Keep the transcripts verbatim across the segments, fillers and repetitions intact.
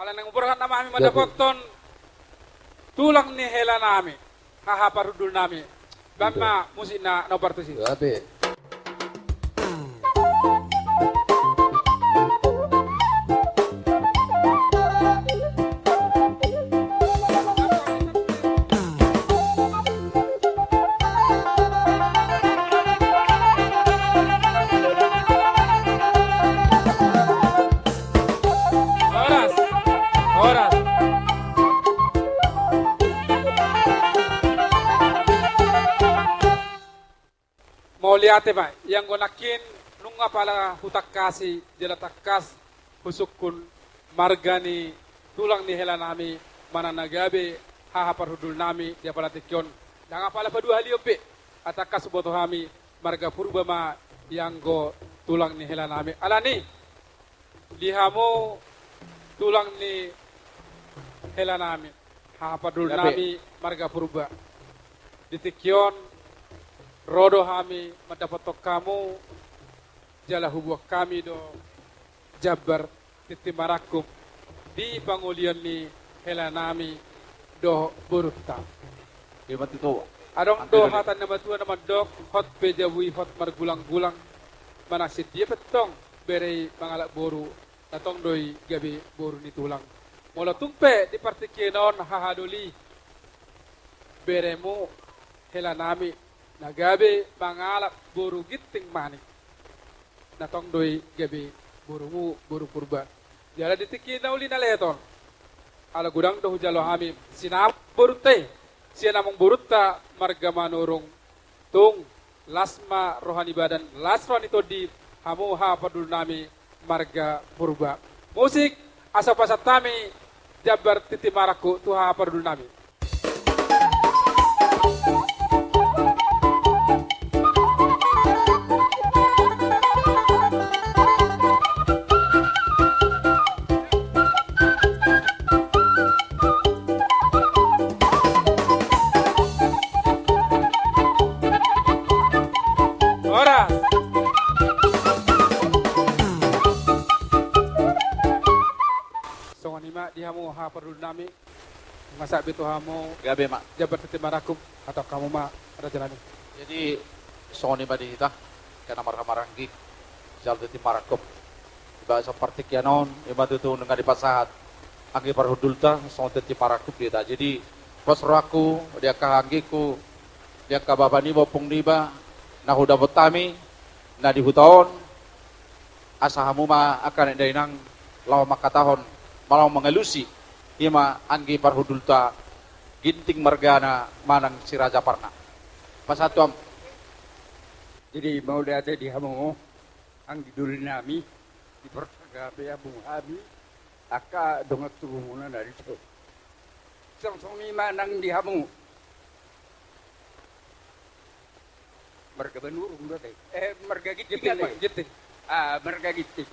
Ala naeng borhat nama hami mandapothon tulang ni hela nami, haha parhundul nami. Baen ma musik na, na partusi. Gabe. Horas. Horas. Mauliate ma, ianggo nangkin nunga pala hutangkasi jala tangkas husungkun marga ni tulang ni hela nami manang na gabe haha parhundul nami di apala tingki on. Ndang apala paduahalihon be, ai tangkas huboto hami marga Purba ma ianggo tulang ni hela nami. Alani, di hamu tulang ni hela nami, haha parhundul nami marga Purba. Di tingki on ro do hami mandapothon hamu jala huboan hami do jambar tintin marangkup di pangolian ni hela nami dohot borunta. Adong do hata ni na matua na mandok, hot pe jabu i hot margulang-gulang, manang sian dia pe tong bere i mangalap boru, na tong do i gabe boru ni tulang. Molo tung pe di partingkian on haha doli, beremu hela nami na gabe mangalap boru ginting manik, na tong do i gabe borumu boru Purba. Jala di tingki na uli na lehet on, ala godang do hujalo hami sinamot borunta i, sian amang borunta marga Manurung. Tung las ma roha ni badan, las roha ni tondi, hamu haha parhundul nami marga Purba. Musik, asa pasahat hami jambar tintin marangkup tu haha parhundul nami. Horas. Songon i ma di hamu haha parhundul nami. Masa be tu hamu. Gabe ma. Jambar tintin marangkup, hatahon hamu ma raja nami. Jadi songon i ma di hita, angka na marhahamaranggi, jalo tintin marangkup. Di bagasan partingkian on, i ma tutu nunga dipasahat anggi parhundulta songon tintin marangkup di hita. Jadi pos rohangku di angka anggingku, di angka bapa niba, ompung niba na hudapot hami na di huta on, asa hamu ma angka anak dainang laho mangkatahon, laho mangalusi, i ma anggi parhundulta Ginting margana manang si Raja Parna. Pasahat tu hamu. Jadi mauliate di hamu anggi doli nami, di parsaga pe hamu hami angka dongan tubumuna na dison. Songon i ma nang di hamu marga Manurung do ate. Eh, marga Ginting ate. Ginting. Ah, marga Ginting.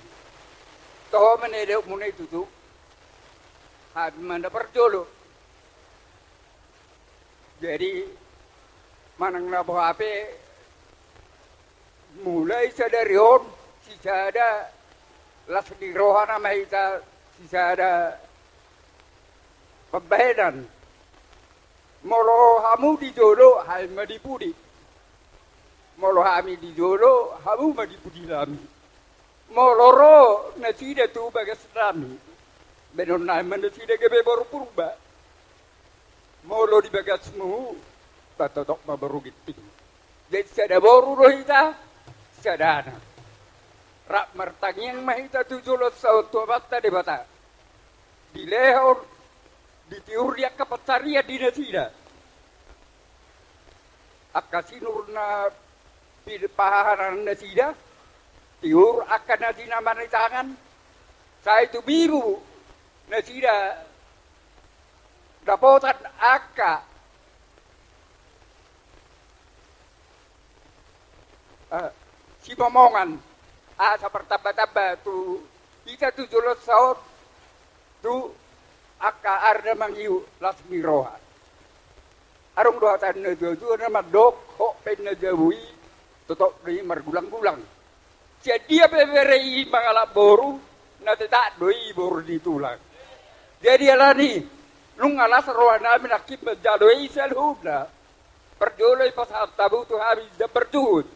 Toho ma na didok muna i tutu. Hami ma na parjolo. Jadi manang na boha pe, mulai sadari on sisada las ni roha nama hita, sisada pambahenan. Molo hamu di jolo, hami ma di pudi. Molo hami di jolo, hamu ma di pudi nami. Molo ro nasida tu bagas nami, baenon nami ma nasida gabe boru Purba. Molo di bagasmu, patotop ma boru Ginting. Jadi sada boru do hita, sada anak. Rap martangiang ma hita tu jolo saut tu Amanta Debata. Dilehon, ditiur di angka pansarian di nasida. Angka sinur na pil-, pahahanan nasida, tiur angka na sinaman ni tangan, sai tumibu nasida dapotan angka, eh, simomongan, asa martamba-tamba tu hita tu joloan on, tu angka ari na mangihut las ni roha. Adong do hata ni na tua-tua na mandok, hot pe na jabu i, totop do i margulang-gulang. Sian dia pe bere i mangalap boru, na tetap do i boru ni tulang. Jadi alani, nunga las rohanami nangkin manjalo i saluhutna. Parjolo i pasahat hamu tu hami jambar juhut.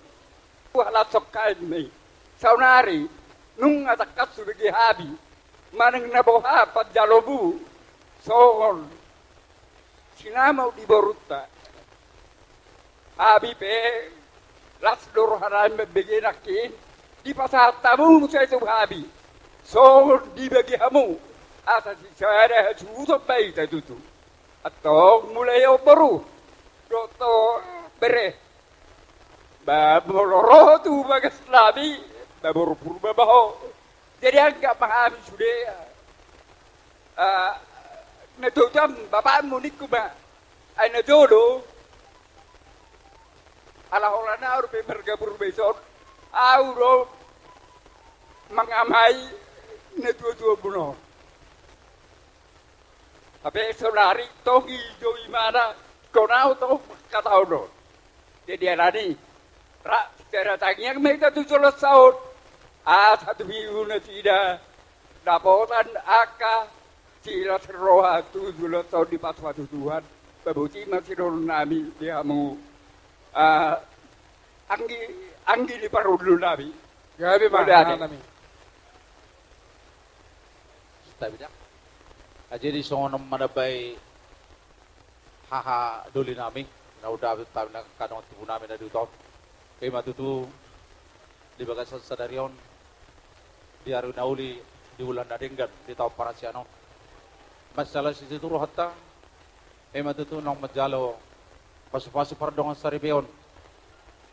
Ualah songkain ma i. Saonari, nunga tangkas hubege hami manang na boha panjalomu songon sinamot di borunta. Hami pe las do rohanami mambege nangkin, dipasahat hamu muse tu hami songon dibege hamu, asa sisada hasuhuton ma hita tutu. Antong mulai on boru dohot bere, ba molo ro tu bagasnami, ba boru Purba ma ho. Jadi anggap ma hami sude, ah, na tutuam bapakmu ningku ma. Ai na jolo, ala holan ahu dope marga Purba i son, ahu do mangamai na tuatua muna on. Hape saonari tong i jo imana, ingkon ahu tong mangkatahon on. Jadi alani, rap secara tangiang ma hita tu joloan on, asa tu hiu nasida dapotan angka silas roha tu joloan on dipasupasu Tuhan. Ba boti ma sidohononnami di hamu, ah, anggi, anggi ni parhundulnami. Gabe ma. Mauliate. Nami. Stabida. Ah, jadi songon on manambai haha dolinami, na hudapi hami nangkaningan tutunami na di huta on. Ima tutu di bagasan sadari on, di ari na uli, di bulan na denggan, di taon parasian on, mansai las situtu rohanta, ima tutu naung manjalo pasupasu pardongansaripeon,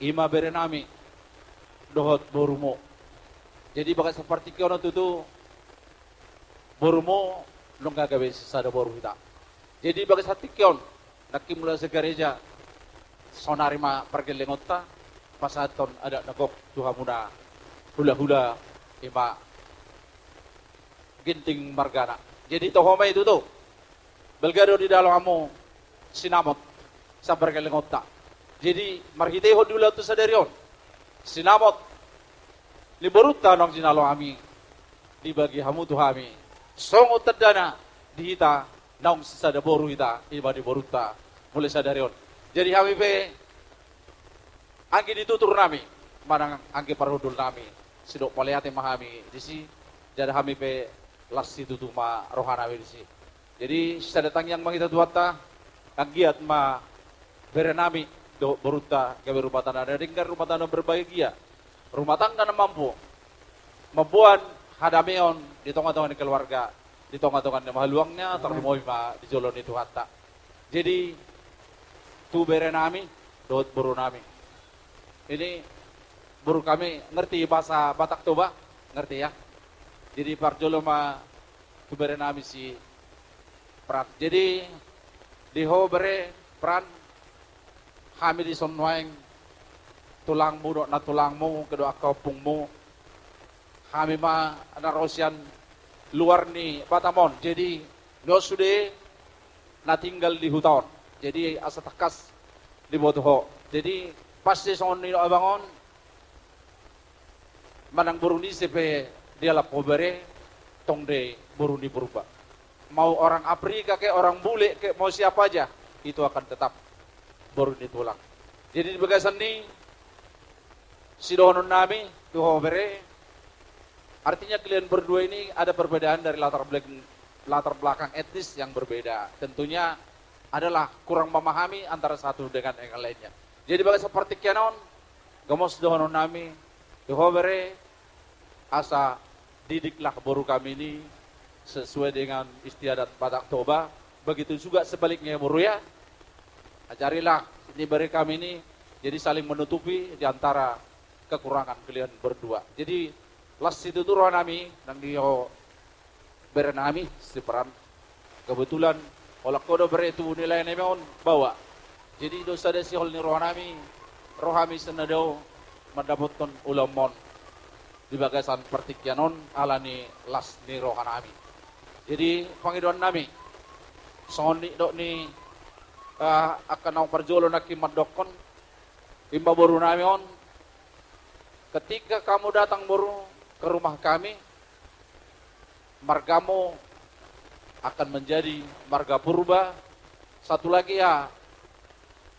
ima berenami dohot borumu. Jadi bagasan partingkian on tutu, borumu nunga gabe sisada boru hita. Jadi bagasan tingki on, nangkin mula segareja, saonari ma pargellengonta pasahathon adat na gok tu hamuna hulahula, ima Ginting margana. Jadi toho ma i tutu. Balga do didalani hamu sinamot sian pargellengonta. Jadi marhitehon di ulaon tu sadari on, sinamot ni borunta naung jinalo hami, dibagi hamu tu hami songon tandana di hita naung sisada boru hita, ima di borunta mulai sadari on. Jadi hami pe anggi ni tuturnami manang anggi parhundulnami, sidok mauliate ma hami disi, jala hami pe las situtu ma rohanami disi. Jadi sisada tangiang ma hita tu Tuhanta, anggiat ma berenami dohot borunta gabe rumah tangga na denggan, rumah tangga na berbahagia, rumah tangga na mampu mamboan hadameon di tongatonga ni keluarga, di tongatonga ni haluaonna, tarlumobi ma di jolo ni Tuhanta. Jadi tu berenami dohot borunami. Ini boru hami ngerti bahasa Batak Toba, ngerti ya. Jadi parjolo ma tu berenami si Pran. Jadi di ho bere Pran, hami dison nuaeng tulangmu dohot nantulangmu, angka ompungmu. Hami ma na ro sian luar ni Batam on. Jadi dison sude na tinggal di huta on. Jadi asa tangkas diboto ho. Jadi pasti songon nidok abang on, manang boru ni ise pe dialap ho bere, tong do i boru ni Purba. Mau orang Afrika ke, orang bule ke, mau siapa aja, itu akan tetap boru ni tulang. Jadi di bagasan ni sidohononnami tu ho bere, artinya kalian berdua ini ada perbedaan dari latar belakang, latar belakang etnis yang berbeda. Tentunya adalah kurang memahami antara satu dengan yang lainnya. Jadi bagasan partingkian on, gomos dohononnami tu ho bere, asa didiklah boru kami ini sesuai dengan istiadat Batak Toba. Begitu juga sebaliknya, boru ya. Ajarilah ni bere kami ini jadi saling menutupi di antara kekurangan kalian berdua. Jadi las situtu rohanami nang di ho berenami si Pran. Kebetulan holan ho do bere tubu ni laenami on baoa. Jadi do sada sihol ni rohanami, ro hami sian na dao mandapothon ulaonmon di bagasan partingkian on ala ni las ni rohanami. Jadi pangidoannami, songon nidok ni, eh, angka naung parjolo nangkin mandokkon, ima borunami on, ketika kamu datang, boru, ke rumah kami, margamu akan menjadi marga Purba. Satu lagi ya,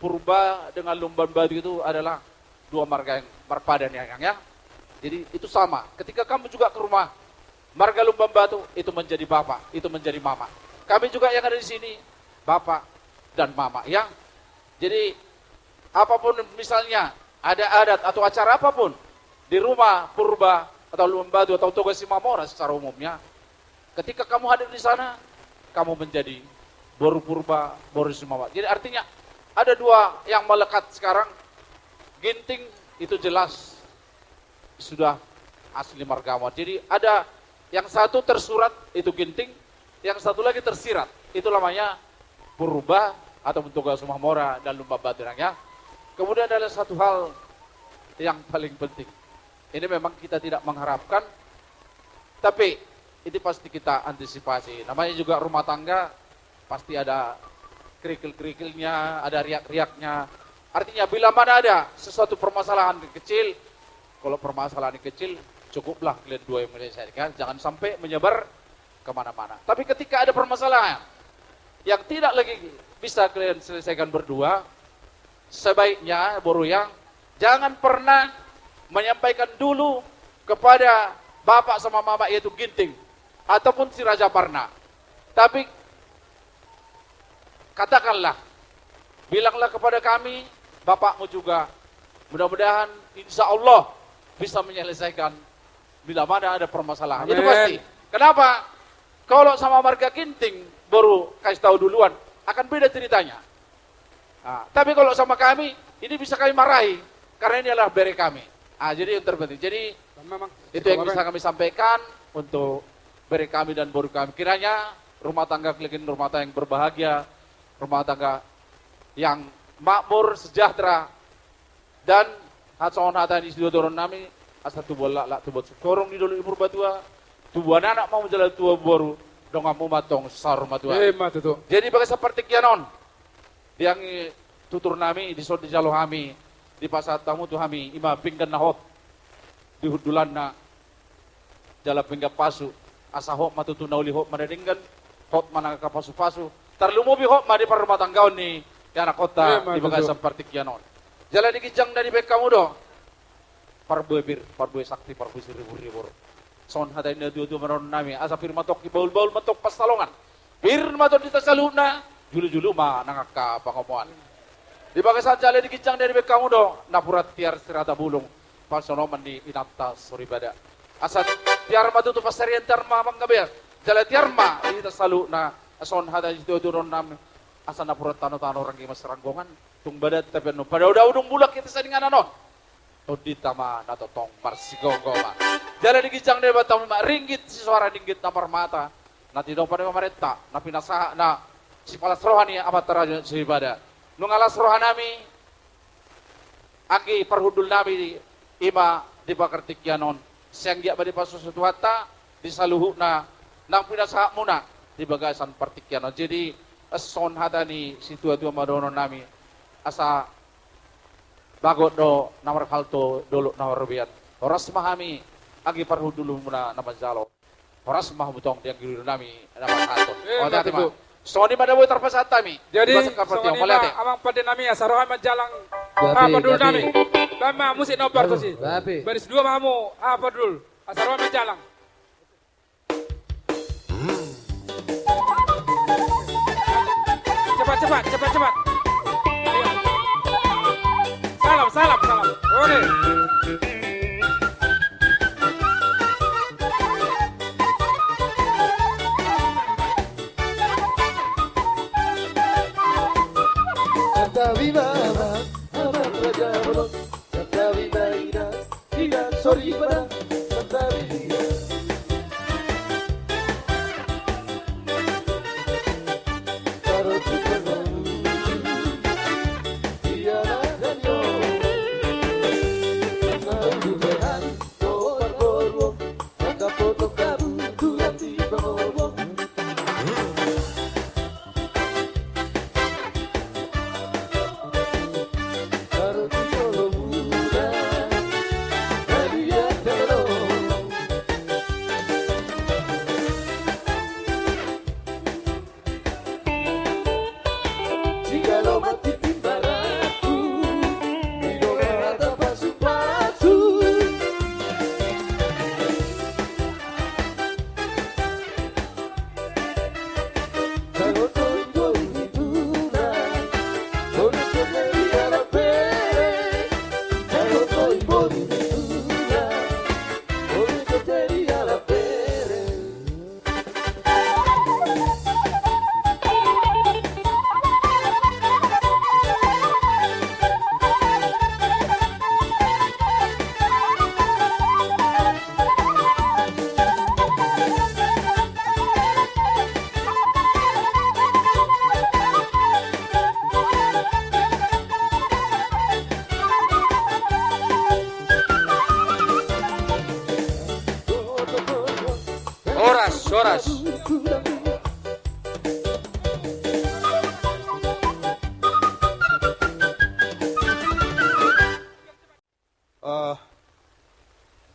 Purba dengan Lumban Batu itu adalah dua marga yang berpadan ya, Kang, ya. Jadi itu sama. Ketika kamu juga ke rumah marga Lumban Batu, itu menjadi bapak, itu menjadi mama. Kami juga yang ada di sini, bapak dan mama, ya. Jadi apapun misalnya ada adat atau acara apapun di rumah Purba atau Lumban Batu atau Toga Simamora secara umumnya, ketika kamu hadir di sana, kamu menjadi boru Purba, boru Simamora. Jadi artinya ada dua yang melekat sekarang. Ginting itu jelas sudah asli marga Amon. Jadi ada yang satu tersurat, itu Ginting, yang satu lagi tersirat, itu namanya Purba atau Toga Simamora dan Lumban Batu, Nang, ya. Kemudian ada satu hal yang paling penting. Ini memang kita tidak mengharapkan, tapi ini pasti kita antisipasi. Namanya juga rumah tangga, pasti ada kerikil-kerikilnya, ada riak-riaknya. Artinya, bila mana ada sesuatu permasalahan kecil, kalau permasalahan kecil, cukuplah kalian dua yang menyelesaikan. Jangan sampai menyebar kemana-mana. Tapi ketika ada permasalahan yang tidak lagi bisa kalian selesaikan berdua, sebaiknya, boru, yang jangan pernah menyampaikan dulu kepada bapak sama mama, yaitu Ginting ataupun si Raja Parna. Tapi katakanlah, bilanglah kepada kami, bapakmu juga. Mudah-mudahan, insya Allah, bisa menyelesaikan bila mana ada permasalahan. Itu pasti. Kenapa? Kalau sama marga Ginting, boru, kasih tahu duluan, akan beda ceritanya. Nah, tapi kalau sama kami, ini bisa kami marahi, karena ini adalah bere kami. Ah, jadi yang terpenting. Jadi, itu yang bisa kami sampaikan untuk bere kami dan boru kami. Kiranya rumah tangga kalian rumah tangga yang berbahagia, rumah tangga yang makmur, sejahtera, dan songon hata ni sidohonon nami, asa tubuan laklak, tubuan singkoru di dolok ni Purbatua, tubuan anak ma muna jala tubuan boru, donganmu ma antong saur matua. Jadi bagasan partingkian on, di anggi tutur nami, dison dijalo hami, dipasahat hamu tu hami, i ma pinggan na hot di hundulanna, jala pinggan pasu, asa hot ma tutu na uli, hot ma na denggan, hot ma na angka pasupasu, tarlumobi hot ma di parrumatanggaon ni anakhonta di bagasan partingkian on. Jala di ginjang na dibaen hamu do parbue pir, parbue sakti, parbue siribur-ribur. Songon hata ni natuatua ma dohonon nami, asa pir ma antong bahulbahul ma antong pansalongan. Pir ma antong di hita saluhutna, julujulu ma nang angka pangomoan. Di bagasan jala di ginjang na dibaen hamu do napuran tiar sirata bulung, pansonoman ni inanta soripada. Asa tiar ma tutu pansarian, tiar ma panggabean, jala tiar ma di hita saluhutna. Songon hata ni situatua dohonon nami, asa napuran tanotano, ranggi ma siranggongan, tung badanta pe annon padaodao dung mulak hita sian inganan on. Tondinta ma na tongtong marsigomgoman. Jala di ginjang na dibaen hamu ma ringgit sisoara, ringgit na marmata, na tinopa ni pamarenta, na pinasahat na sipalas roha ni amanta raja soripada. Nunga las roha nami, anggi parhundul nami, i ma di partingkian on. Sai anggiat ma dipasupasu Tuhanta di saluhutna naung pinasahat muna di bagasan partingkian on. Jadi, songon hata ni situatua ma dohonon nami, asa bagot do na marhalto, dolok na marrobean. Horas ma hami anggi parhundul muna na manjalo. Horas ma hamu tong di anggi parhundul nami na marhalto. Eh, mauliate ma. Songon i ma na boi tarpasahat hami. Jadi, songon i ma, amang pande nami, asa ro hami manjalang. Parhundul nami. Baen ma musik na hombar tusi. Baris dua ma hamu, parhundul. Asa ro hami manjalang. Cepat, cepat, cepat, cepat. Salam, salam, salam. Oke.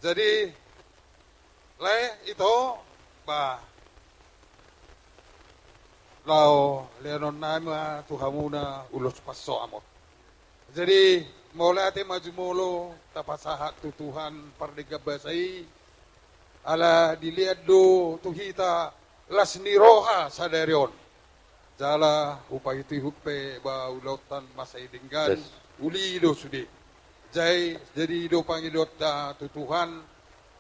Jadi, lae, ito, ba, laho lehonon nami ma tu hamuna ulos pansoamot. Jadi, mauliate ma jumolo tapasahat tu Tuhan pardenggan basa i, ala dilean do tu hita las ni roha sadari on. Jala hupaihutihut pe ba ulaonta masa i denggan, uli do sude. Jai, jadi i do pangidoanta tu Tuhan,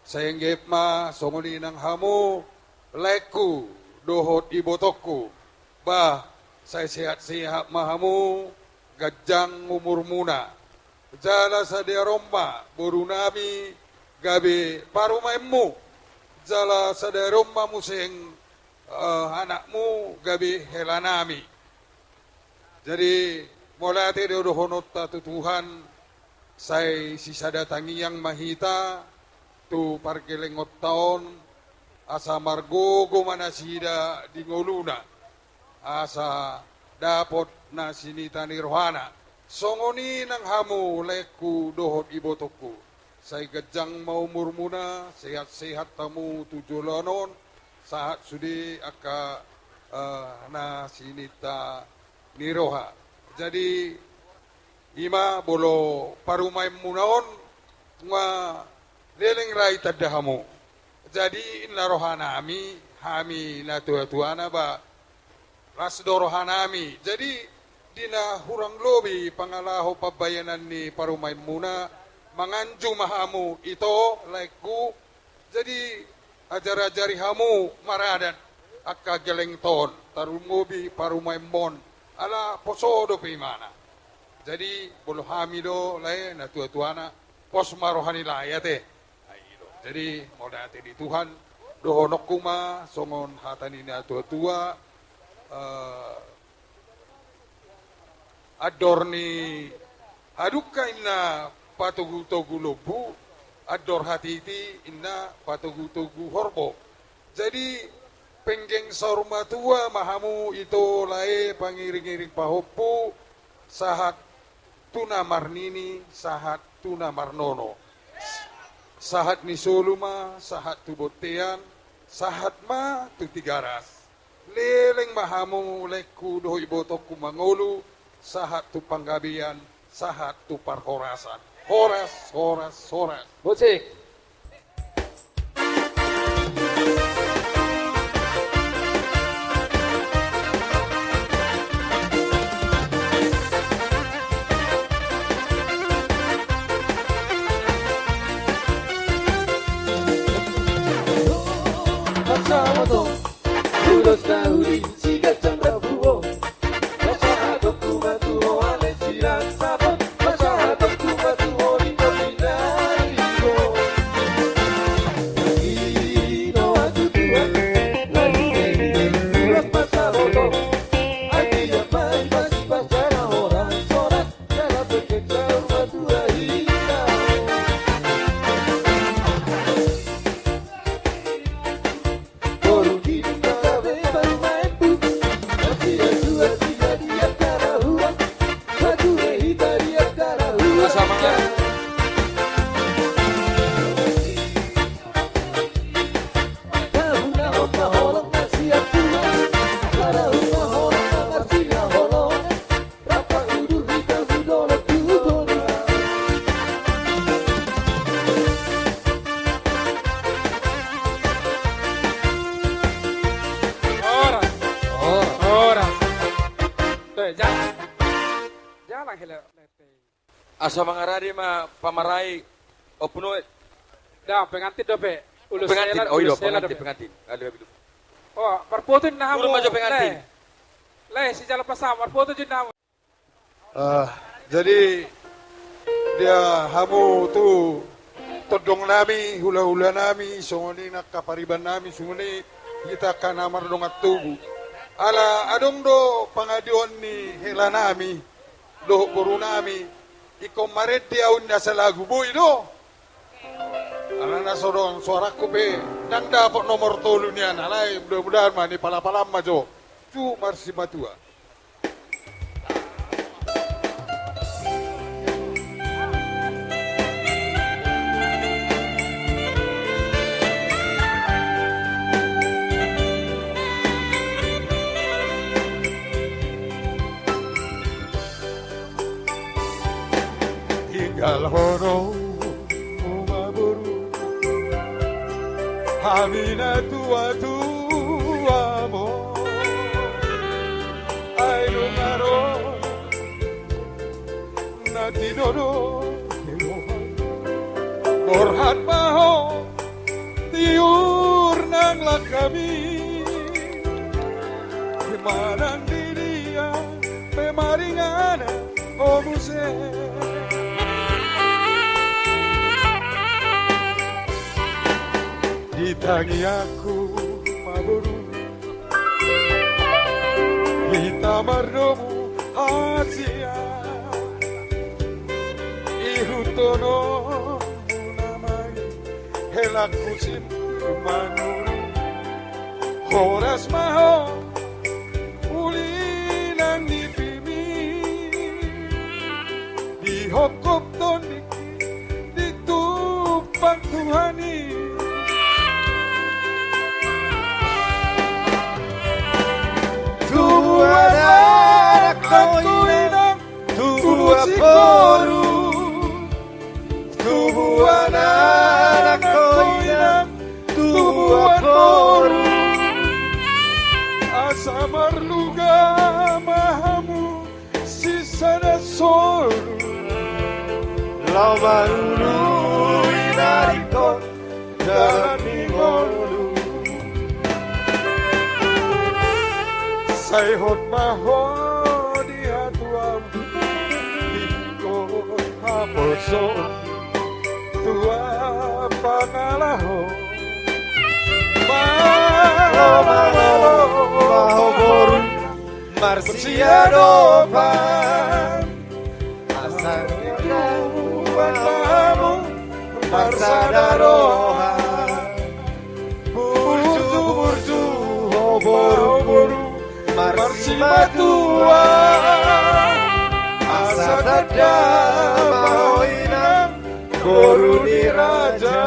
sai anggiat ma songon i nang hamu, laengku dohot ibotongku, ba, sai sehat-sehat ma hamu, ganjang umurmuna. Jala sadari on ma borunami gabe parumaenmu. Jala sadari on ma muse, eh, anakmu gabe helanami. Jadi, mauliate do dohononta tu Tuhan, sai sisada tangiang ma hita tu pargellengonta on, asa margogo ma nasida di ngoluna, asa dapot na sinita ni rohana. Songon i nang hamu laengku dohot ibotongku. Sai ganjang ma umurmuna, sehat-sehat hamu tu joloan on, sahat sude angka, eh, na sinita ni roha. Jadi, i ma molo parumaenmuna on, nga leleng ra ditanda hamu. Jadi, inna rohanami, hami na tuatuana ba, las do rohanami. Jadi, di na hurang lobi pangalaho pambahenan ni parumaenmuna, manganju ma hamu ito, laengku. Jadi, ajar-ajari hamu maradat angka gellengta on, tarlumobi parumaenmon, ala poso dope imana. Jadi, molo hami do, lae, na tuatuana, pos ma roha ni lae, ate. Ai, i do. Jadi, mauliate di Tuhan, dohononku ma songon hata ni na tuatua, eh, andor ni hadungka inna patogutogu lombu, andor hatiti inna patogutogu horbo. Jadi, penggeng saur matua ma hamu ito, lae, pangiringiring pahompu, sahat tu na marnini, sahat tu na marnono. Sahat ni solu ma, sahat tu bontean, sahat ma tu Tigaras. Leleng ma hamu laengku dohot ibotongku mangolu, sahat tu panggabean, sahat tu parhorasan. Horas, horas, horas. Musik. Horas. Horas. Horas. Te, ja-, jalang hela. Asa mangarade ma pamarai, opuno. Dang, pengantin dope. Ulos pengantin, hela, oh, i do, ulos hela pengantin, dope. Pengantin. Aduh, aduh. Oh, marfoto ninna hamu. Turun ma jo pengantin. Lae. Lae, sijalo pasahat, marfoto jo ninna hamu. Ah, jadi dia hamu tu tondangnami, hulahulanami, songon i nang angka paribannami, songon i hita angka na mardongan togu. Ala adong do pangaduan ni helanami dohot borunami, ingkon marende au ninna salagu, boi do. Ala na so adong suarangku pe, ndang dapot nomor tolu nian, alai mudah-mudahan ma nipalapalap ma jo tu marsimatua. Borhat ma ho tiur nang langkami, manang di dia pe maringanan ho muse. Di tangiangku ma boru, hita mardomu hasia. Ihuthononmuna ma i helangku simanjujung. Horas ma ho uli nang nipimi, dihophop tondingki di tumpang Tuhan i. Tubuan anak ho inang, tubuan boru. Tubuan anak ho inang, tubuan boru. Asa marluga ma hamu sisada solu. Laho marului na ringkot dalan ni ngolu. Sai hot ma ho di hatuaon, ringkot haporseaon, tua pangalaho. Malo ma ho boru, marsiadopan. Asa tubuan ma hamu marsada roha. Burju-burju ho boru, marsimatua. Asa tanda ma ho inang, boru ni raja.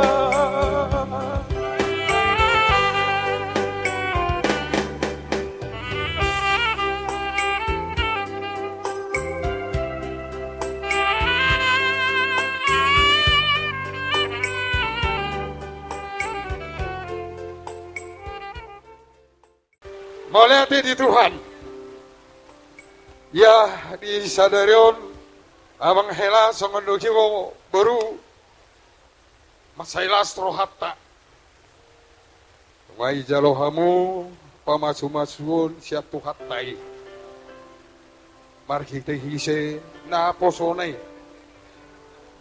Mauliate di Tuhan. Ia di sadari on, amang hela, songon dok i ho boru, mansai las rohanta. Nunga dijalo hamu pamasu-masuon sian Tuhanta i marhite-hite naposona i.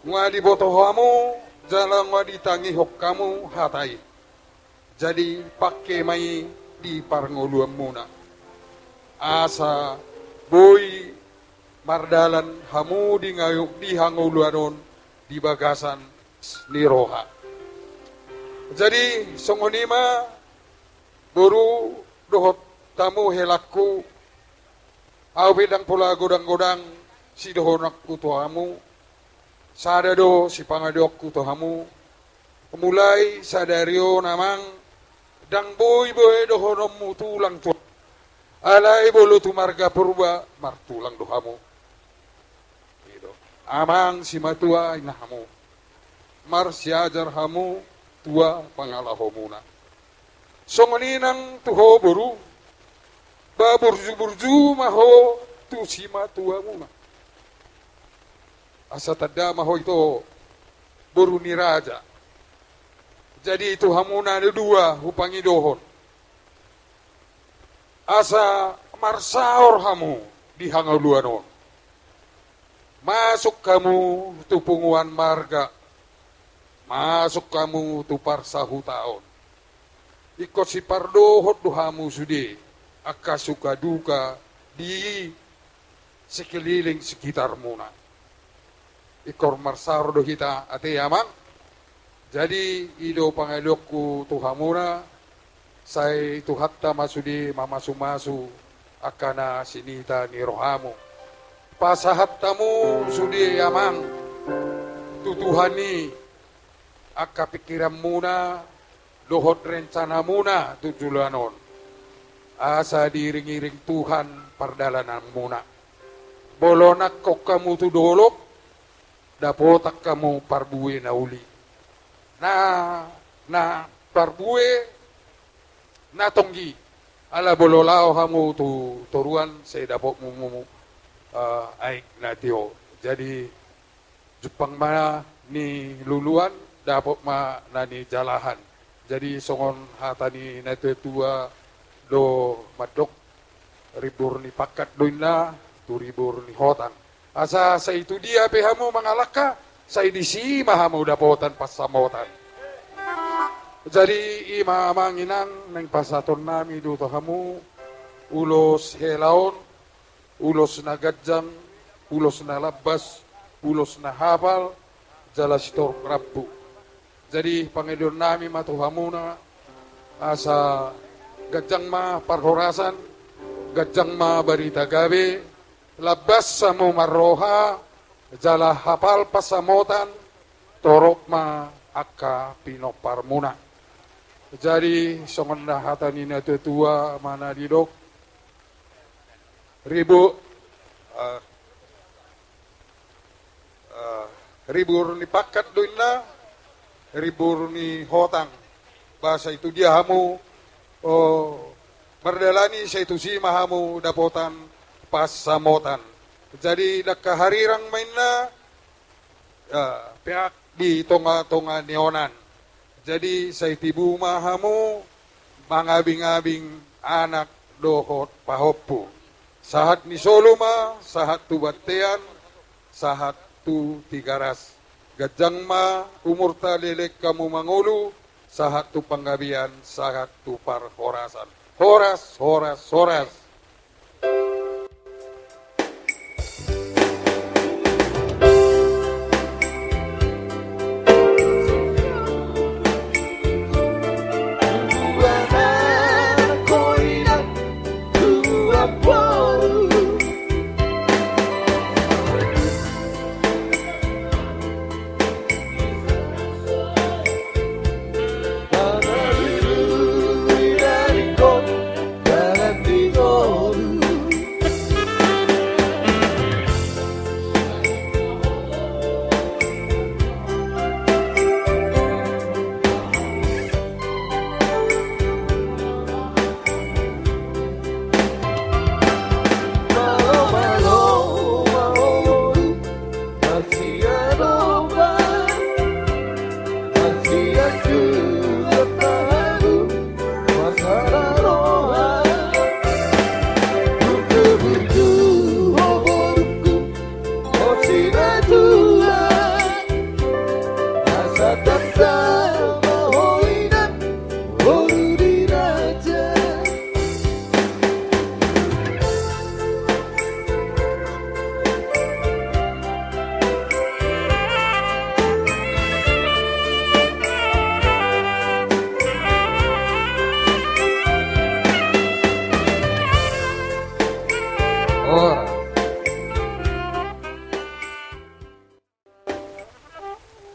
Nunga diboto hamu jala nunga ditangihon hamu hata i. Jadi pangke ma i di parngoluanmuna, asa boi mardalan hamu di ngayu-, di hangoluan on di bagasan ni roha. Jadi songon i ma, boru dohot hamu helangku, ahu pe ndang pola godang-godang sidohononku tu hamu. Sada do sipangidoanku tu hamu. Mulai sadari on, amang, ndang boi be dohononmu tulang tu, alai molo tu marga Purba, martulang do hamu. I do. Amang simatua, inang hamu, marsiajar hamu tua pangalahomuna. Songon i nang tu ho boru, ba burju-burju ma ho tu simatuamuna. Asa tanda ma ho ito boru ni raja. Jadi tu hamu na dua hupangidohon, asa marsaor hamu di hangoluan on. Masuk hamu tu punguan marga, masuk hamu tu parsahutaon. Ingkon sipardohot do hamu sude angka suka duka di sekeliling sekitarmuna. Ingkon marsaor do hita ate, amang. Jadi i do pangidoanku tu hamuna, sai Tuhanta ma sude mamasu-masu angka na sinita ni rohamu. Pasahat hamu sude, amang, tu Tuhan i angka pingkiranmuna dohot rencanamuna tu joloan on, asa diiring-iring Tuhan pardalananmuna. Molo nangkok hamu tu dolok, dapotan hamu parbue na uli. Na, na parbue na tonggi. Ala molo laho hamu tu toruan, sai dapotmu, eh, aek na tio. Jadi jumpang ma na niluluan, dapot ma na nijalahan. Jadi songon hata ni natuatua do mandok, ribur ni pangkat do inna tu ribur ni hotang. Asa sai tu dia pe hamu mangalangka, sai disi ma hamu dapotan pansamotan. Jadi i ma amang inang naeng pasahatonnami do tu hamu ulos hela on, ulos na ganjang, ulos na lambas, ulos na hapal, jala sitorop rambu. Jadi pangidoannami ma tu hamuna, asa ganjang ma parhorasan, ganjang ma barita gabe, lambas hamu marroha, jala hapal pansamotan, torop ma angka pinomparmuna. Jadi songon na hata ni natuatua ma na didok, ribu, eh, eh, ribur ni pangkat do inna, ribur ni hotang. Ba sai tu dia hamu, oh, mardalani, sai tusi ma hamu dapotan pansamotan. Jadi dangka harirang ma inna, eh, peak di tongatonga ni onan. Jadi sai tibu ma hamu mangabingabing anak dohot pahompu. Sahat ni solu ma, sahat tu bontean, sahat tu Tigaras. Ganjang ma umurta, leleng hamu mangolu, sahat tu panggabean, sahat tu parhorasan. Horas, horas, horas.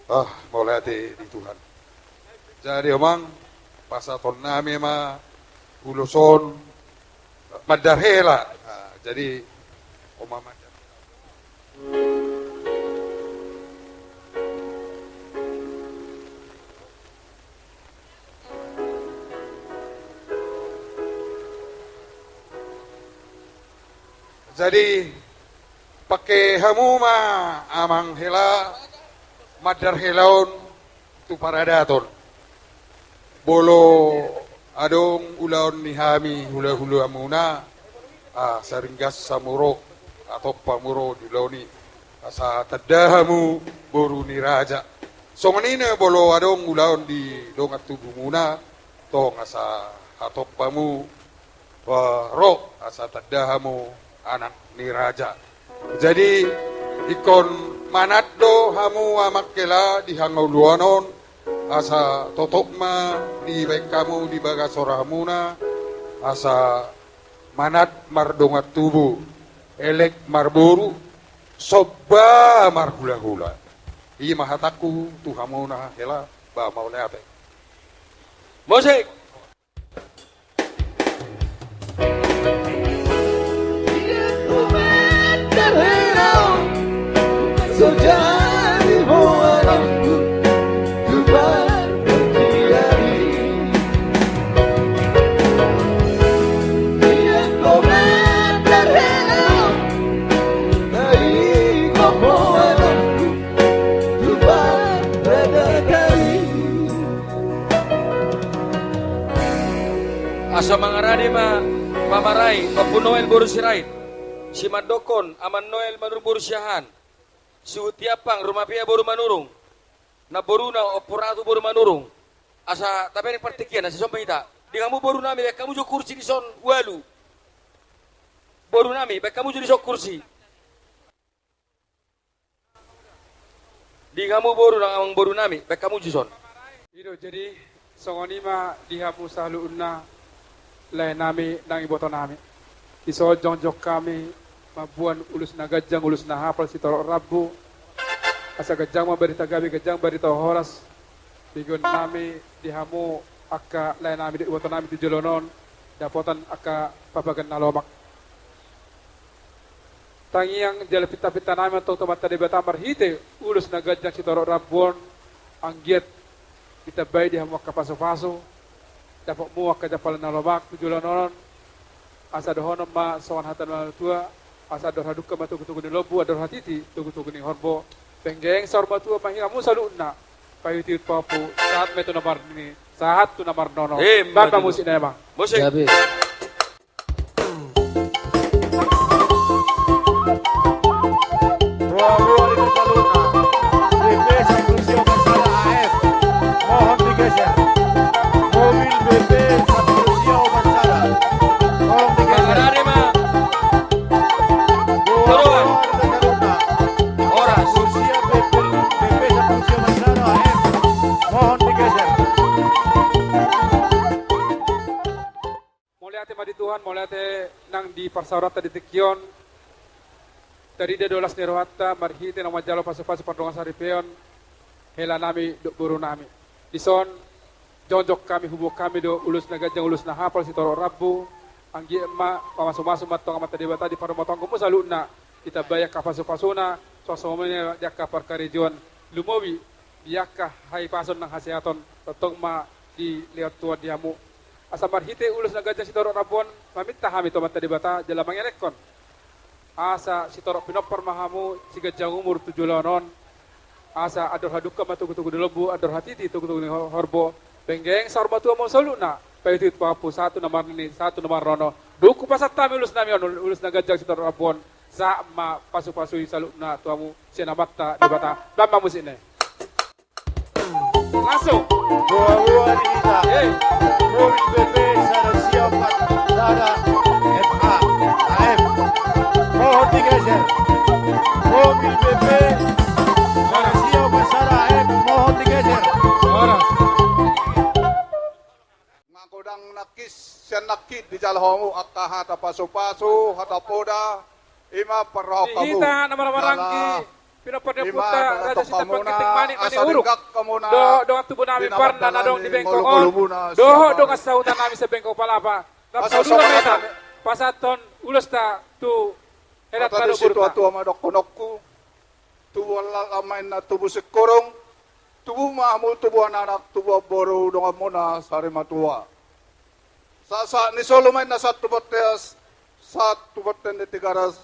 Ah, mauliate di Tuhan. Jadi amang, pasahatonnami ma ulos on mandar hela. Nah, jadi, oma mandar hela. Jadi, pangke hamu ma amang hela, mandar hela on tu paradaton. Molo adong ulaon ni hami hulahulamuna, ah, saringgas hamu ro, hatop hamu ro di ulaon i. Asa tanda hamu boru ni raja. Songon i na molo adong ulaon di dongan tubumuna, tong asa hatop hamu, eh, ro, asa tanda hamu anak ni raja. Jadi, ingkon manat do hamu amang hela di hangoluan on, asa totop ma dibaen hamu di bagas rohamuna, asa manat mardongan tubu, elek marboru, somba marhulahula. I ma hatangku tu hamuna hela, ba mauliate. Musik. Mangarade ma pamarai, Ompu Noel boru Sirait, simandokkon Aman Noel Manurung boru Siahaan, suhut Tiampang Rumapea boru Manurung, namboruna Ompu Ratu boru Manurung. Asa tabereng partingkian, asa somba hita. Di hamu boru nami, baen hamu jo kursi dison ualu. Boru nami, baen hamu jo dison kursi. Di hamu boru nang amang boru nami, baen hamu jo dison. I do, jadi songon i ma di hamu saluhutna lae nami nang iboto nami. Dison jongjong hami mamboan ulos na ganjang, ulos na hapal sitorop rambu. Asa ganjang ma barita gabe, ganjang barita horas. Begeon nami di hamu angka lae nami dohot iboto nami tu joloan on, dapotan angka papagan na lomak. Tangiang jala pinta-pinta nami ma antong tu Amanta Debata marhite ulos na ganjang sitorop rambu on, anggiat ditambai di hamu angka pasu-pasu, dapotmu angka jampalan na lomak tu joloan on. Asa dohonon ma songon hata ni natuatua, asa andor hadungka ma togu-togu ni lombu, andor hatiti togu-togu ni horbo. Penggeng saur matua ma hamu saluhutna, paihut-ihut pahompu, sahat ma i tu na marnini, sahat tu na marnono. Emma tutu. Baen ma musik na, Amang. Musik. Gabe. Boa-boa di Kataluna, B P satu Sio Mansada A F, mohon digeser. Mobil B P satu Sio Mansada, tolong digeser. Parade ma. Boa-boa di Kataluna, horas. Satu Sio B P, B P satu Sio Mansada A F, mohon digeser. Mauliate ma di Tuhan, mauliate nang di parsaoranta di tingki on. Tarida do las ni rohanta marhite naung manjalo pasu-pasu pardongansaripeon hela nami dohot boru nami. Dison jongjong hami, huboan hami do ulos na ganjang, ulos na hapal sitorop rambu. Anggiat ma pamasu-masu ma antong Amanta Debata di parumatanggaonmu saluhutna, ditambai angka pasu-pasuna, suang songon i ma di angka parkarejoan, lumobi di angka hahipason nang hasehaton, tongtong ma dilehon Tuhan di hamu. Asa marhite ulos na ganjang sitorop rambu on, maminta hami tu Amanta Debata jala mangelekhon asa sitorop pinompar ma hamu, siganjang umur tu joloan on. Asa andor hadungka ma togu-togu ni lombu, andor hatiti togu-togu ni ho-, horbo. Penggeng saur matua ma hamu saluhutna, paihut-ihut pahompu, sahat tu na marnini, sahat tu na marnono. Dung hupasahat hami ulos nami on, ulos na ganjang sitorop rambu on, sahat ma pasu-pasu i saluhutna tu hamu sian Amanta Debata. Baen ma musik na. Langsung. Boa-boa di hita. Eh. Mobil B P sada Sio Mansada F A A F, mohon digeser. Mobil B P sada Sio Mansada A F, mohon digeser. Horas. Nga godang nangkin sian nangkin dijalo hamu angka hata pasu-pasu, hata poda, i ma parrohahon hamu. Di hita na marhahamaranggi, pinompar ni ompunta Raja Sitepang Ginting Manik Manihuruk, dohot dongan tubu nami Parna na adong di Bengkong on, dohot dongan sahuta nami se-Bengkong Palapa. Lam saudara ma hita pasahathon ulosta tu hela tano. Tubu ma dohononku. Tubuan laklak ma inna tubu singkoru, tubu ma hamu tubuan anak, tubuan boru, donganmuna sarimatua. Sahat-sahat ni solu ma inna sahat tu bontean, sahat tu bontean ni Tigaras,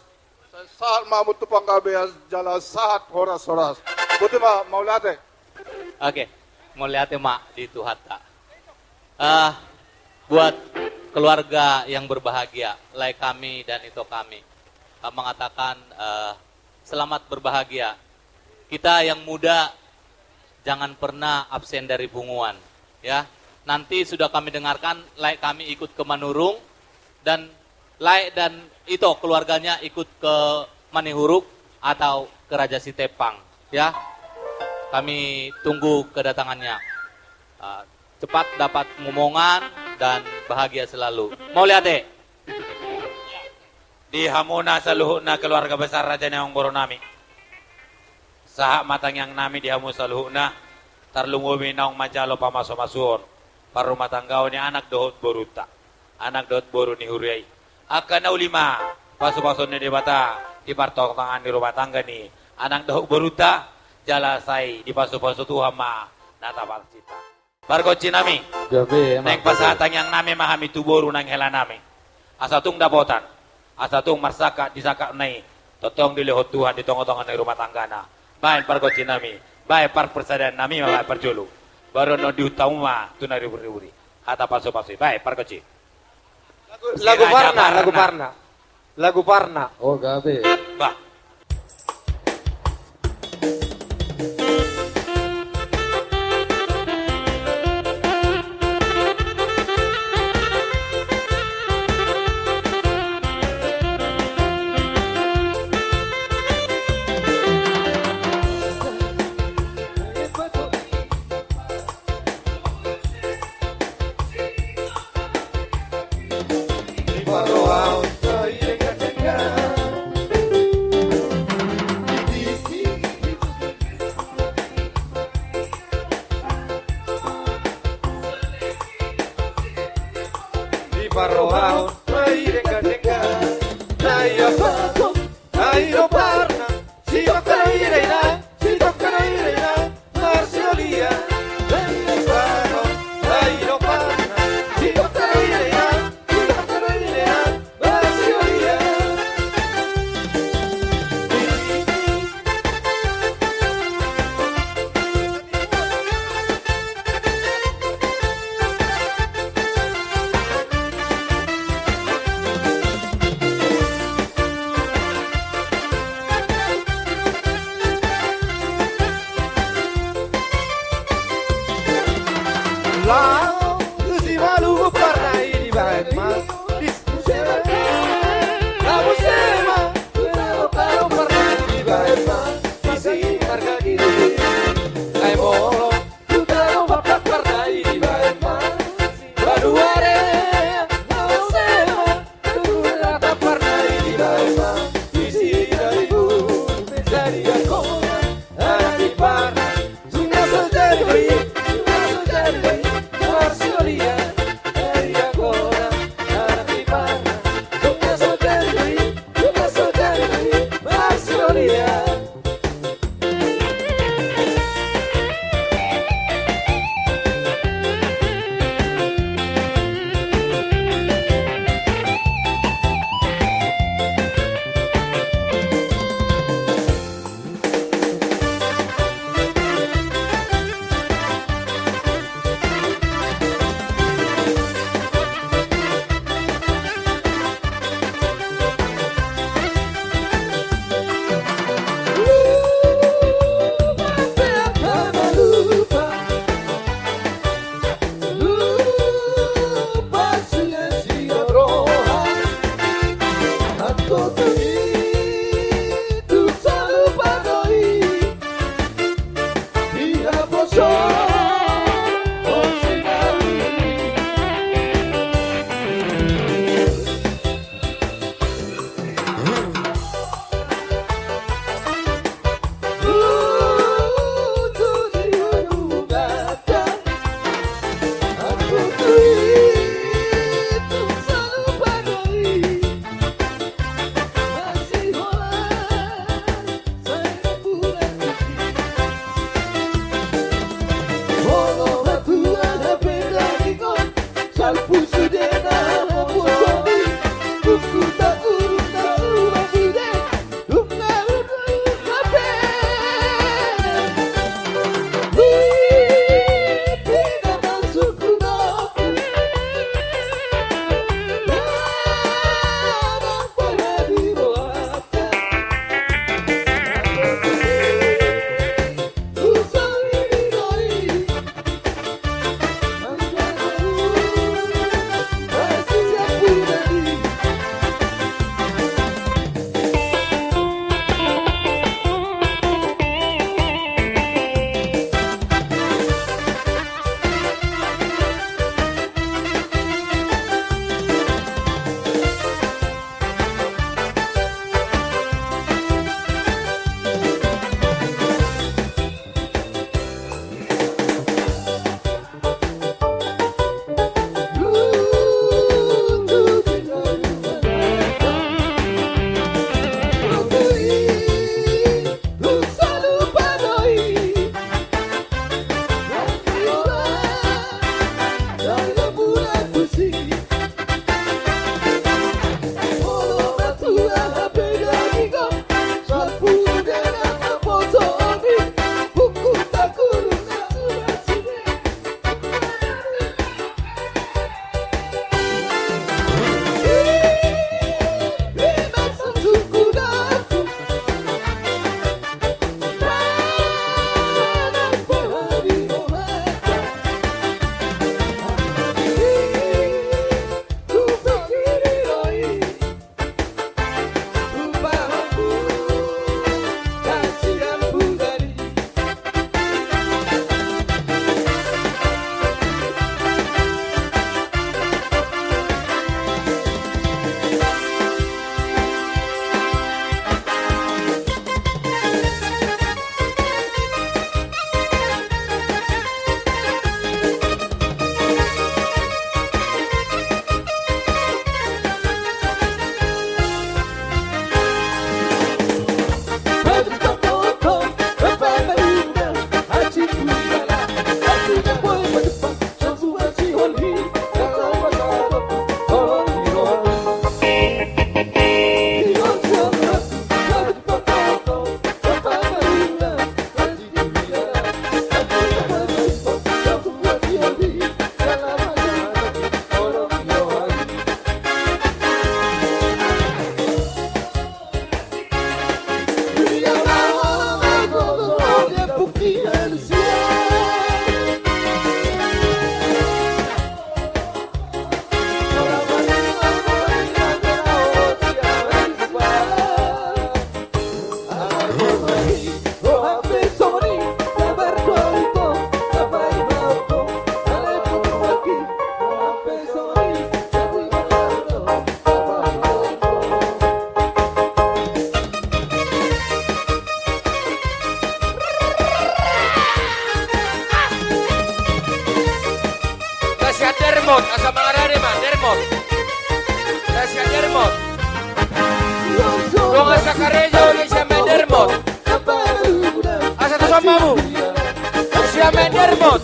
sahat ma hamu tu Panggabean jala sahat horas-horas. Boti ma, mauliate. Oke, mauliate ma di Tuhanta. Eh, buat keluarga yang berbahagia, lae kami dan ito kami, eh, mengatakan, eh, selamat berbahagia. Kita yang muda jangan pernah absen dari punguan, ya. Nanti sudah kami dengarkan, lae kami ikut ke Manurung dan lae dan ito keluarganya ikut ke Manihuruk atau ke Raja Sitepang, ya. Kami tunggu kedatangannya. Ah, cepat dapat momongan dan bahagia selalu. Mauliate. Di hamuna saluhutna keluarga besar Raja Nainggolan boru nami. Sahat ma tangiang nami di hamu saluhutna, tarlumobi naung manjalo pamasumasuon, parrumatanggaon ni anak dohot borunta, anak dohot boru ni huria i. Angka na uli ma pasupasuon ni Debata di partontangan ni rumah tangga ni anak dohot borunta, jala sai dipasupasu Tuhan ma na taparcinta. Pargonsi nami. Gabe, naeng pasahat tangiang nami ma hami tu boru nang hela nami. Asa tung dapotan, asa tung marsangkap di sangkapna i, tongtong dilehon Tuhan di tongatonga ni rumah tanggana. Baen pargonsi nami, baen parpesadaan nami ma, baen parjolo. Baru annon dihuhut hamu ma tu na ribur-ribur i. Hata pasupasu i, baen pargonsi. Lagu parna, lagu parna. Lagu parna. Oh, gabe. Bah. Di parrohaon na i denggan-denggan, na i apatong, na i romparna, sitongka do i dainang, sitongka do i dainang, marsiholia. Na i apatong, na i romparna, sitongka do i dainang, sitongka do i dainang, marsiholia. Karejo ni sian Mendermot. Asa tu son ma hamu. Sian Mendermot.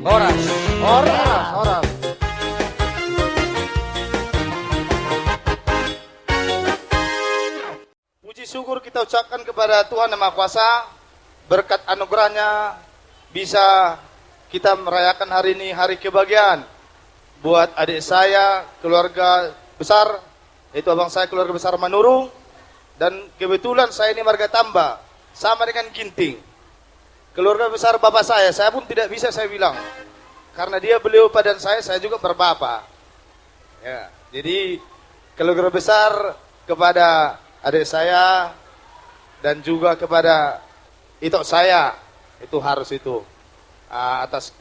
Horas. Horas, horas. Puji syukur kita ucapkan kepada Tuhan Yang Maha Kuasa, berkat anugerahnya bisa kita merayakan hari ini hari kebahagiaan buat adik saya, keluarga besar, yaitu abang saya, keluarga besar Manurung, dan kebetulan saya ini marga Tamba, sama dengan Ginting. Keluarga besar bapak saya, saya pun tidak bisa saya bilang, karena dia beliau padan saya, saya juga berbapak. Ya, jadi keluarga besar kepada adik saya dan juga kepada itok saya, itu harus itu. Ah, atas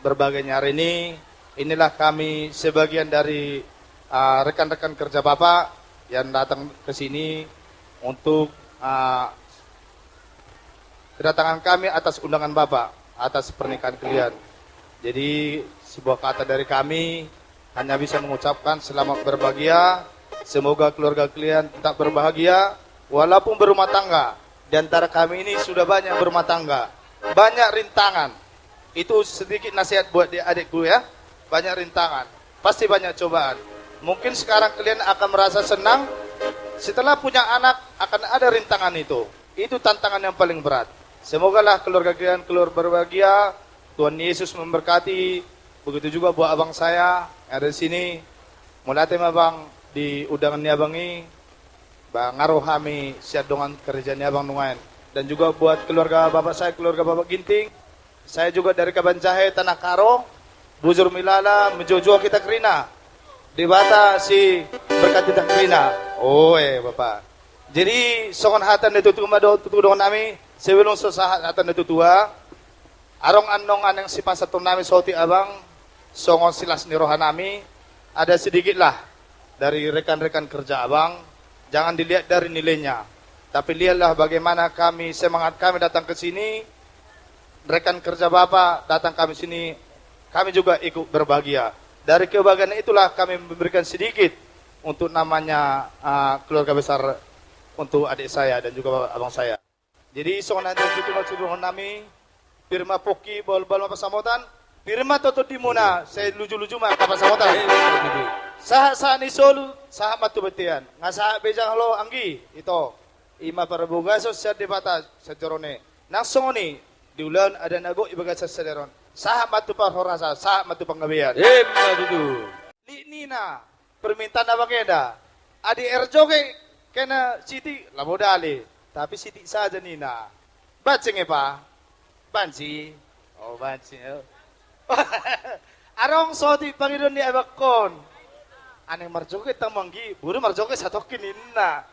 berbahagianya hari ini, inilah kami sebagian dari, ah, rekan-rekan kerja Bapak yang datang ke sini untuk, ah, kedatangan kami atas undangan Bapak, atas pernikahan kalian. Jadi, sebuah kata dari kami, hanya bisa mengucapkan selamat berbahagia. Semoga keluarga kalian tetap berbahagia, walaupun berumah tangga. Di antara kami ini sudah banyak berumah tangga, banyak rintangan. Itu sedikit nasihat buat di adikku ya. Banyak rintangan, pasti banyak cobaan. Mungkin sekarang kalian akan merasa senang, setelah punya anak akan ada rintangan itu. Itu tantangan yang paling berat. Semogalah keluarga kalian keluar berbahagia. Tuhan Yesus memberkati. Begitu juga buat abang saya yang ada di sini. Mauliate ma abang di undangan ni abang i. Ba nga ro hami sian dongan karejo ni abang nuaeng. Dan juga buat keluarga bapak saya, keluarga bapak Ginting. Saya juga dari Kabanjahe, Tanah Karo. Bujur milala, menjojua kita kerina. Debata si berkati kita kerina. Oe, Bapak. Jadi, songon hata ni tutu ma dohot tutu dohonon nami, sebelum so sahat hata ni tutu, adong annon naeng sipasahaton nami saotik abang, songon silas ni roha nami, ada sedikitlah dari rekan-rekan kerja abang, jangan dilihat dari nilainya, tapi lihatlah bagaimana kami, semangat kami datang ke sini, rekan kerja Bapak datang kami sini, kami juga ikut berbahagia. Dari kebahagiaan itulah kami memberikan sedikit untuk namanya, ah, keluarga besar untuk adik saya dan juga abang saya. Jadi, songon na tutu ma tutu dohonon nami, pir ma pongki, bahulbahul ma pansamotan, pir ma tondimuna, sai lujuluju ma angka pansamotan. Sahatsahat ni solu, sahat ma tu bontean. Nga sahat be jala olo, anggi, ito. I ma parbagason sian Debata sian joro ni. Nang songon i, di ulaon adat na gok di bagasan sadari on. Sahat ma tu parhorasan, sahat ma tu panggabean. Ima tutu. Lit nina, permintaan abang eda. Adi erjoge kena sitik, labo dale. Tapi sitik saja nina. Bancing, Epa? Banci. Oh, banci, oh. Adong saotik pangidoan ni abangkon. Naeng marjoget hamu anggi, boru marjoget satongkin ninna.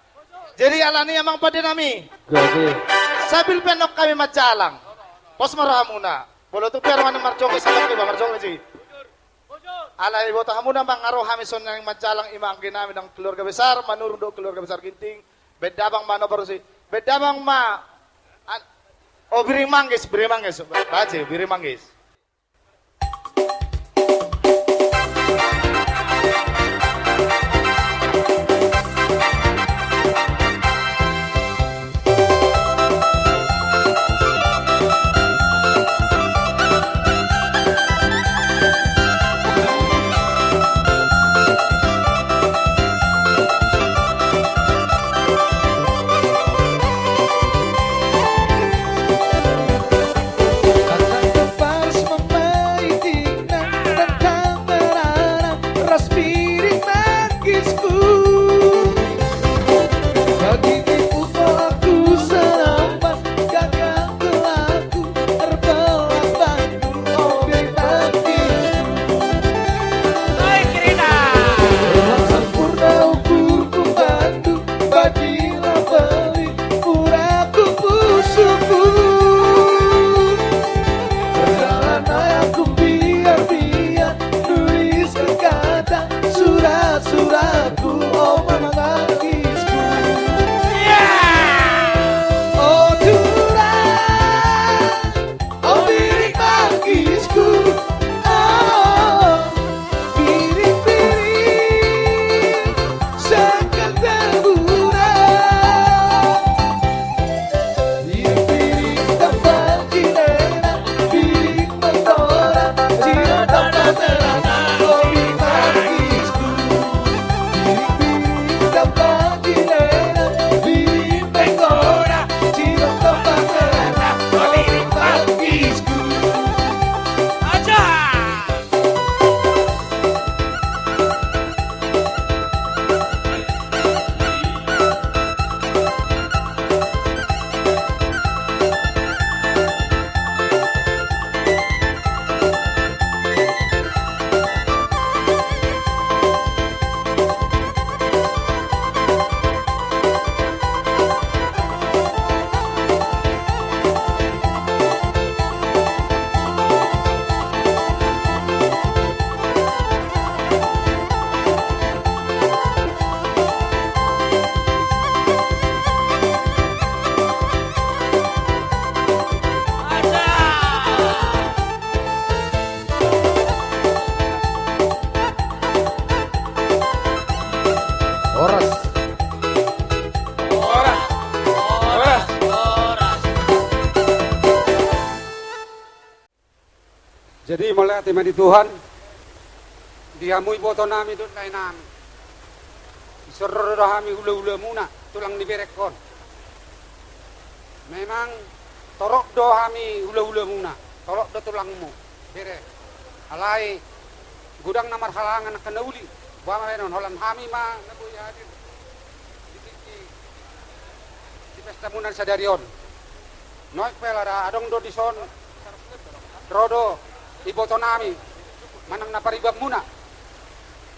Jadi alani i amang pande nami. Gabe. Sambil pe annon hami manjalang. Pos ma rohamuna. Molo tung pe adong naeng marjoget satongkin, ba marjoget si. Alai boto hamuna, manang ro hami songon na manjalang, ima anggi nami nang keluarga besar Manurung dohot keluarga besar Ginting. Baen damang ma na parusi. Baen damang ma. An-, o, Biring Manggis, Biring Manggis. Baje, Biring Manggis. Tentang kepars memaiting nang, tentang merana ras Biring Manggisku. Bagi tipu aku selamat, gagang gelarku, terbelah bandu, o Biring Manggisku. Oi, Kirina. Telah sempurna ukurku bandu, bagi labeli murahku pusuku. Perjalanan aku biar-biar, nulis kata surat-suratku, o Biring Manggisku. Ya. O Tuhan, o Biring Manggisku, o Biring-biring sangkal taburan. Biring-biring tambal jinena, Biring Mangora, Biring Mangora, Biring Manggisku. Biring-biring tambal jinena, Biring Mangora, Biring Mangora, Biring Manggisku. Aja. Horas. Horas. Horas. Jadi, mauliate ma di Tuhan, di hamu iboto nami dohot lae nami. Dison ro do hami hula-hula muna, tulang ni berengkon. Memang torop do hami hula-hula muna, torop do tulangmu, bere. Alai godang na marhalangan angka na uli, boha ma baenon, holan hami ma na boi hadir di tingki di pesta muna sadari on. Nuaeng pe, ala adong do dison ro do iboto nami manang na pariban muna.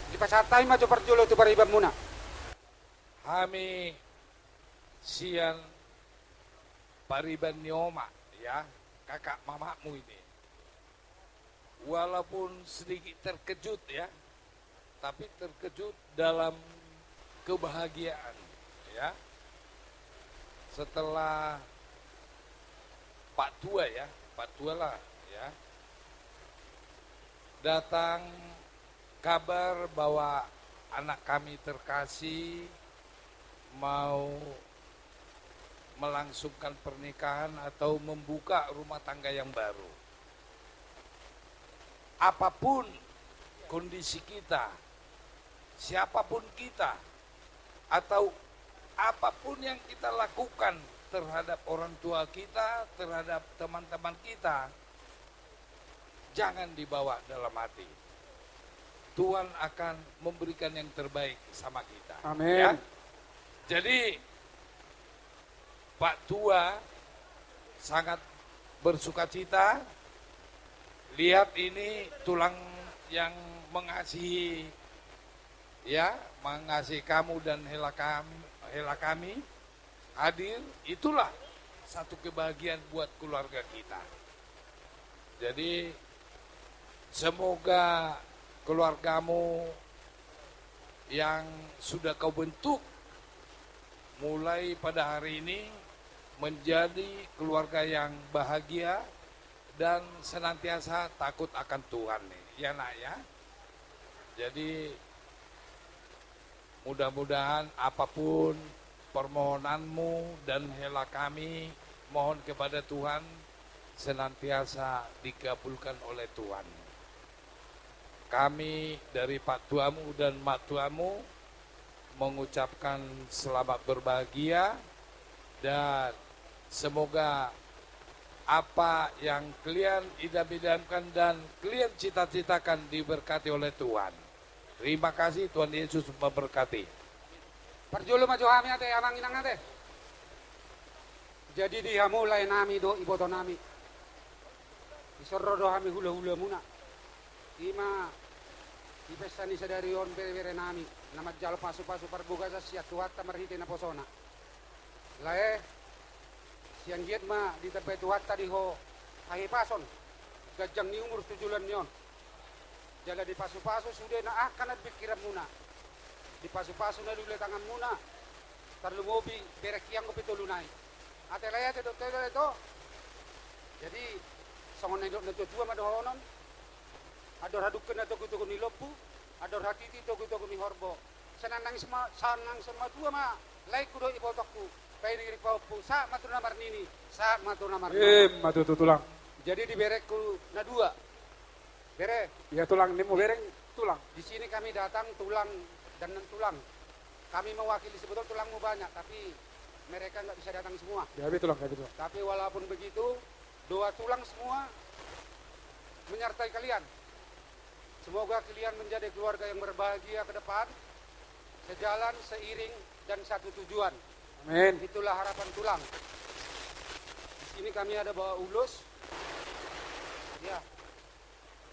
Dipasahat hami ma jo parjolo tu pariban muna. Hami sian pariban ni oma, ya, kakak mamakmu ini. Walaupun sedikit terkejut, ya, tapi terkejut dalam kebahagiaan, ya. Setelah Pak Tua, ya, Pak Tua lah, ya, datang kabar bahwa anak kami terkasih mau melangsungkan pernikahan atau membuka rumah tangga yang baru. Apapun kondisi kita, siapapun kita, atau apapun yang kita lakukan terhadap orang tua kita, terhadap teman-teman kita, jangan dibawa dalam hati. Tuhan akan memberikan yang terbaik sama kita. Amin. Ya. Jadi, Pak Tua sangat bersukacita. Lihat ini tulang yang mengasihi, ya, mengasihi kamu dan hela kami, hela kami hadir, itulah satu kebahagiaan buat keluarga kita. Jadi, semoga keluargamu yang sudah kau bentuk mulai pada hari ini menjadi keluarga yang bahagia dan senantiasa takut akan Tuhan nih, ya, Nak, ya. Jadi, mudah-mudahan apapun permohonanmu dan hela kami mohon kepada Tuhan, senantiasa dikabulkan oleh Tuhan. Kami dari pak tuamu dan mak tuamu mengucapkan selamat berbahagia dan semoga apa yang kalian idam-idamkan dan kalian cita-citakan diberkati oleh Tuhan. Terima kasih, Tuhan Yesus memberkati. Parjolo ma jo hami ate, amang inang ate. Jadi di hamu lae nami dohot iboto nami, dison ro do hami hula-hulamuna. I ma di pesta ni sadari on bere-bere nami na manjalo pasu-pasu parbagason sian Tuhanta marhite naposona. Lae, sian giat ma ditambai Tuhanta di ho hahipason, ganjang ni umur tu joloan ni on. Jala dipasu-pasu sude na angka na di pingkiranmuna. Dipasu-pasu na di ule tanganmuna. Tarlumobi berengki anggo pitolu nai. Ate lae, ate dohot ate lae to. Jadi songon na nidok natua-tua ma dohonon. Andor hadungka na togu-togu ni lombu, andor hatiti togu-togu ni horbo. Sai nang sima-, sai nang simatua ma laengku dohot ibotongku. Paiding-iding pahompu, sahat ma tu na marnini, sahat ma tu na marnono. Ima tutu, Tulang. Jadi di berengku na dua. Bere. Ia, Tulang, nimmu bereng, Tulang. Di sini kami datang, Tulang dan Nantulang. Kami mewakili, sebetulnya tulangmu banyak, tapi mereka nggak bisa datang semua. Gabe, Tulang, gabe, Tulang. Tapi walaupun begitu, doa Tulang semua menyertai kalian. Semoga kalian menjadi keluarga yang berbahagia ke depan, sejalan, seiring, dan satu tujuan. Amin. Itulah harapan Tulang. Di sini kami ada bawa ulos. Ya.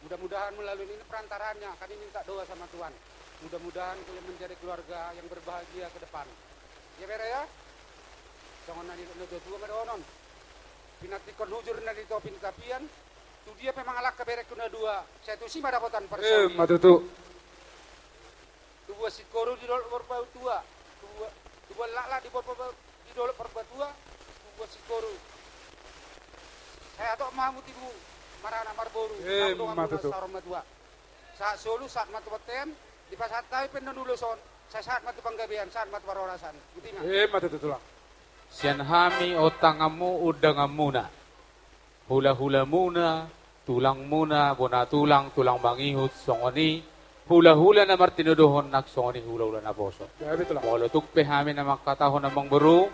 Mudah-mudahan melalui ini perantaranya kami minta doa sama Tuhan. Mudah-mudahan kalian menjadi keluarga yang berbahagia ke depan. Ya, bere, ya? Songon na nidok natua-tua ma dohonon. Pinantikkon hujur na di topi ni tapian, tu dia pe mangalangka berengku na dua, sai tusi ma dapotan parsaulian. Ima tutu. Tubuan singkoru di dolok Purbatua, tubuan, tubuan laklak di Purba-, di dolok Purbatua, tubuan singkoru. Sai hatop ma hamu tibu maranak marboru, ima tutu, saur matua. Sahat solu, sahat ma tu bontean, dipasahat hami pe annon ulos on, sai sahat ma tu panggabean, sahat ma tu parhorasan. Botima. Ima tutu, Tulang. Sian hami ontanganmu, undanganmuna. Hula-hulamuna, tulangmuna, bona tulang, tulang mangihut, songon i hula-hula na martinodohon nang songon i hula-hula naposo. Gabe, Tulang. Molo tung pe hami na mangkatahon, amangboru,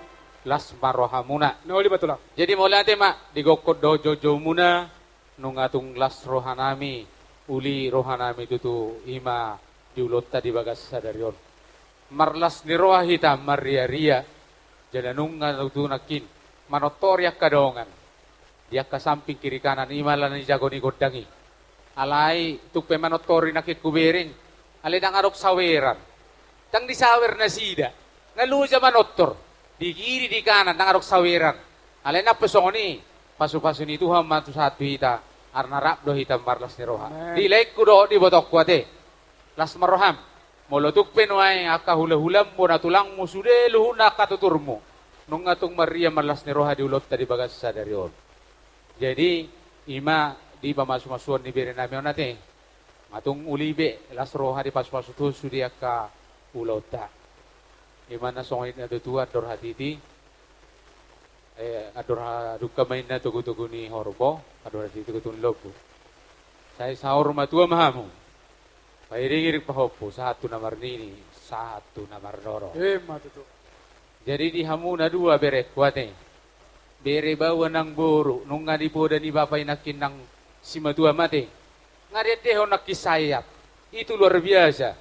las ma rohamuna. Na uli ma, Tulang. Jadi mauliate ma di gokhon dohot jou-joumuna, nunga tung las rohanami, uli rohanami tutu, ima di ulaonta di bagas sadari on. Marlas ni roha hita marria-ria, jala nunga tutu nangkin manortori angka dongan di angka samping kiri kanan, ima ala na nijago ni gondang i. Alai tung pe manortori nangkin hubereng, alai ndang adong saweran. Ndang disawer nasida, na loja manortor di kiri di kanan, ndang adong saweran. Alai nang pe songon i, pasu-pasu ni Tuhan ma tu sahat tu hita, ala na rap do hita marlas ni roha. Amen. Di laengku dohot di ibotongku ate. Las ma roham. Molo tung pe nuaeng angka hula-hulam, bona tulangmu, sude luhutna angka tuturmu, nunga tung marria marlas ni roha di ulaonta di bagas sadari on. Jadi ima di pamasu-masuon ni berenami on ate, ma tung uli be las roha dipasu-pasu Tuhan sude angka ulaonta. Ima na songon i natua-tua, andor hatiti, eh, andor hadungka ma inna togu-togu ni horbo, andor hatiti togu-togu ni lombu. Sai saur matua ma hamu. Pairing-iring pahompu, sahat tu na marnini, sahat tu na marnono. Ima tutu. Jadi di hamu na dua berengku ate, bere baoa nang boru, nunga dipoda ni bapa i nangkin nang simatua ma ate. Nga diendehon nangkin sayat. Itu luar biasa.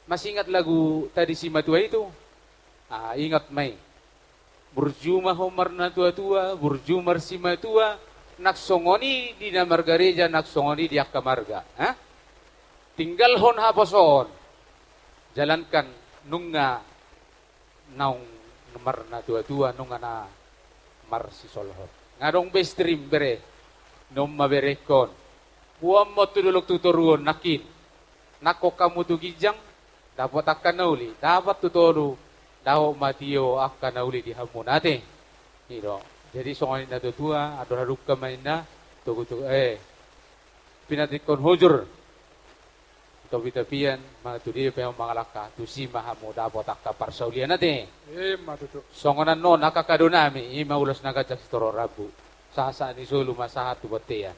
Masih ingat lagu tadi simatua itu? Ah, ingat ma i. Burju ma ho marnatua-tua, burju marsimatua, nang songon i di na margareja, nang songon i di angka marga. Hah? Tinggalhon haposoon, jalankan nunga naung marnatua-tua, nunga na marsisolhot. Nga adong be stream bere, na on ma berengkon. Boan ma on tu dolok tu toruan nangkin. Nangkok hamu tu ginjang, dapot angka na uli, dapot tu toru, dapot ma tio angka na uli di hamuna ate. I do. Jadi songon i na tutu, andor hadungka ma inna, togu-togu, eh, pinantikhon hujur. Topi-topian, ma tu dia pe hamu mangalangka, tusi ma hamu dapot angka parsaulian ate. Ima tutu. Songon annon angka kado nami, ima ulos na ganjang sitorop rambu. Sahat-sahat ni solu ma sahat tu bontean.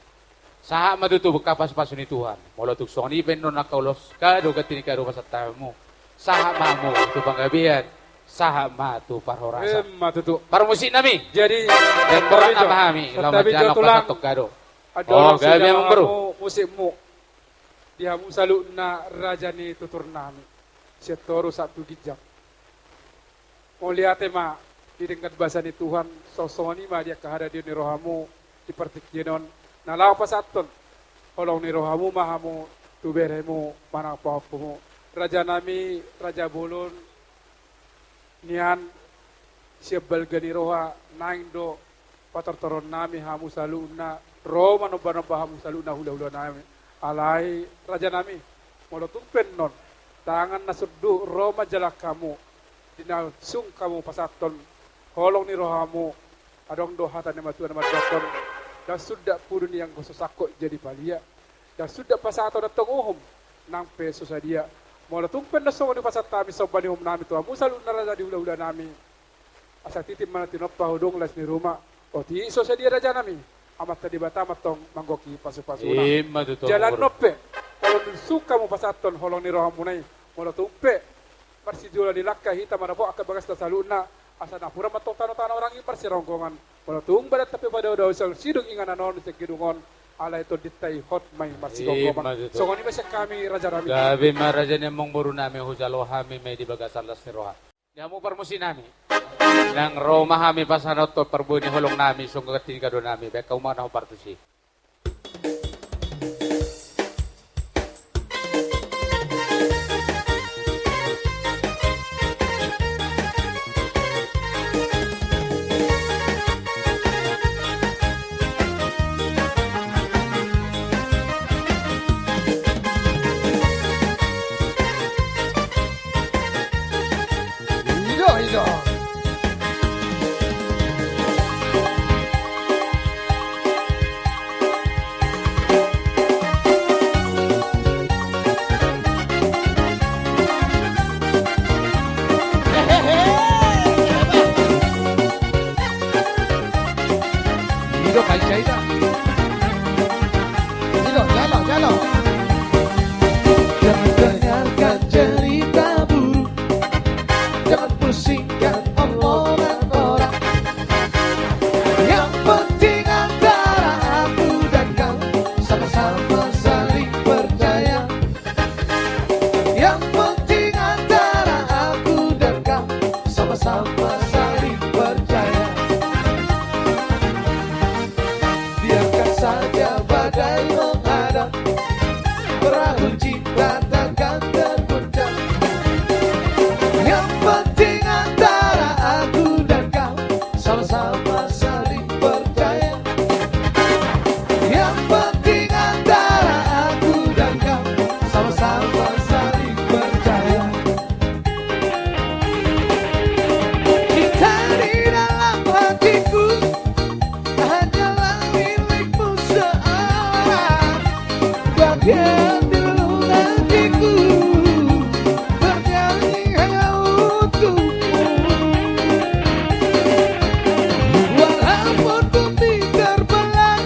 Sahat ma tutu angka pasu-pasu ni Tuhan. Molo tung songon i pe annon angka ulos kado ganti ni kado pasahat hamu. Sahat ma hamu tu panggabean, sahat ma tu parhorasan. Ima tutu. Parmusik nami. Jadi, embor ma hami, laho manjalo pasahathon kado. Andorang gabe, amangboru. Musikmu. Di hamu saluhutna raja ni tutur nami, sian toru sahat tu ginjang. Mauliate ma di denggan basa ni Tuhan, songon i ma di angka hadadion ni rohamu di partingkian on, na laho pasahathon holong ni rohamu ma hamu tu beremu manang pahompumu. Raja nami, raja bolon, nian sian balga ni roha naeng do patortoron nami hamu saluhutna, ro manomba-nomba hamu saluhutna hula-hula nami. Alai raja nami, molo tung pe annon tangan na sundut ro manjalang hamu di na sung hamu pasahathon holong ni rohamu, adong do hata ni natuatua na mandokkon: Ndang sundat pudu ni anggo so sangkot jadi palia, ndang sundat pasahaton antong uhum nang pe so sadia. Molo tung pe annon songon i pasahat hami somba ni uhum nami tu hamu saluhutna raja ni hula-hula nami, asa titi ma na tinompa hudung las ni ruma. Otik so sadia raja nami, Amanta Debata ma antong manggohi pasu-pasuna. Ima tutu. Jala annon pe, molo tung sung hamu pasahathon holong ni rohamuna i, molo tung pe marsijolo ni langka hita mandapot angka bagasta saluhutna, asa napuran ma antong tano-tano rangging marsironggongan. Molo tung badanta pe padao-dao sian sidung inganan on, sian gedung on, alai tondinta i hot ma i marsigomgoman. Ima tutu. Songon i ma sian hami raja nami. Gabe ma raja ni amangboru nami, hujalo hami ma i di bagasan las ni roha. Di hamu parmusik nami, nang ro ma hami pasahathon parbue ni holong nami songon ganti ni kado nami, baen hamu ma na hombar tusi. Ido, ido. Ido, kai sai da. Ido, jalo, jalo. Jangan dengarkan cerita buruk. Jangan pusingkan omongan orang. Yang penting antara aku dan kau sama-sama saling percaya. Yang penting antara aku dan kau sama-sama saling percaya. Biarkan saja badai menghadang, perahu cinta takkan terguncang. Yang penting antara aku dan kau sama-sama saling percaya. Yang penting antara aku dan kau sama-sama saling percaya. Cinta di dalam hatiku hanyalah milikmu seorang. Bagian di lubuk hatiku bernyanyi hanya untukmu. Walaupun bumi terbelah,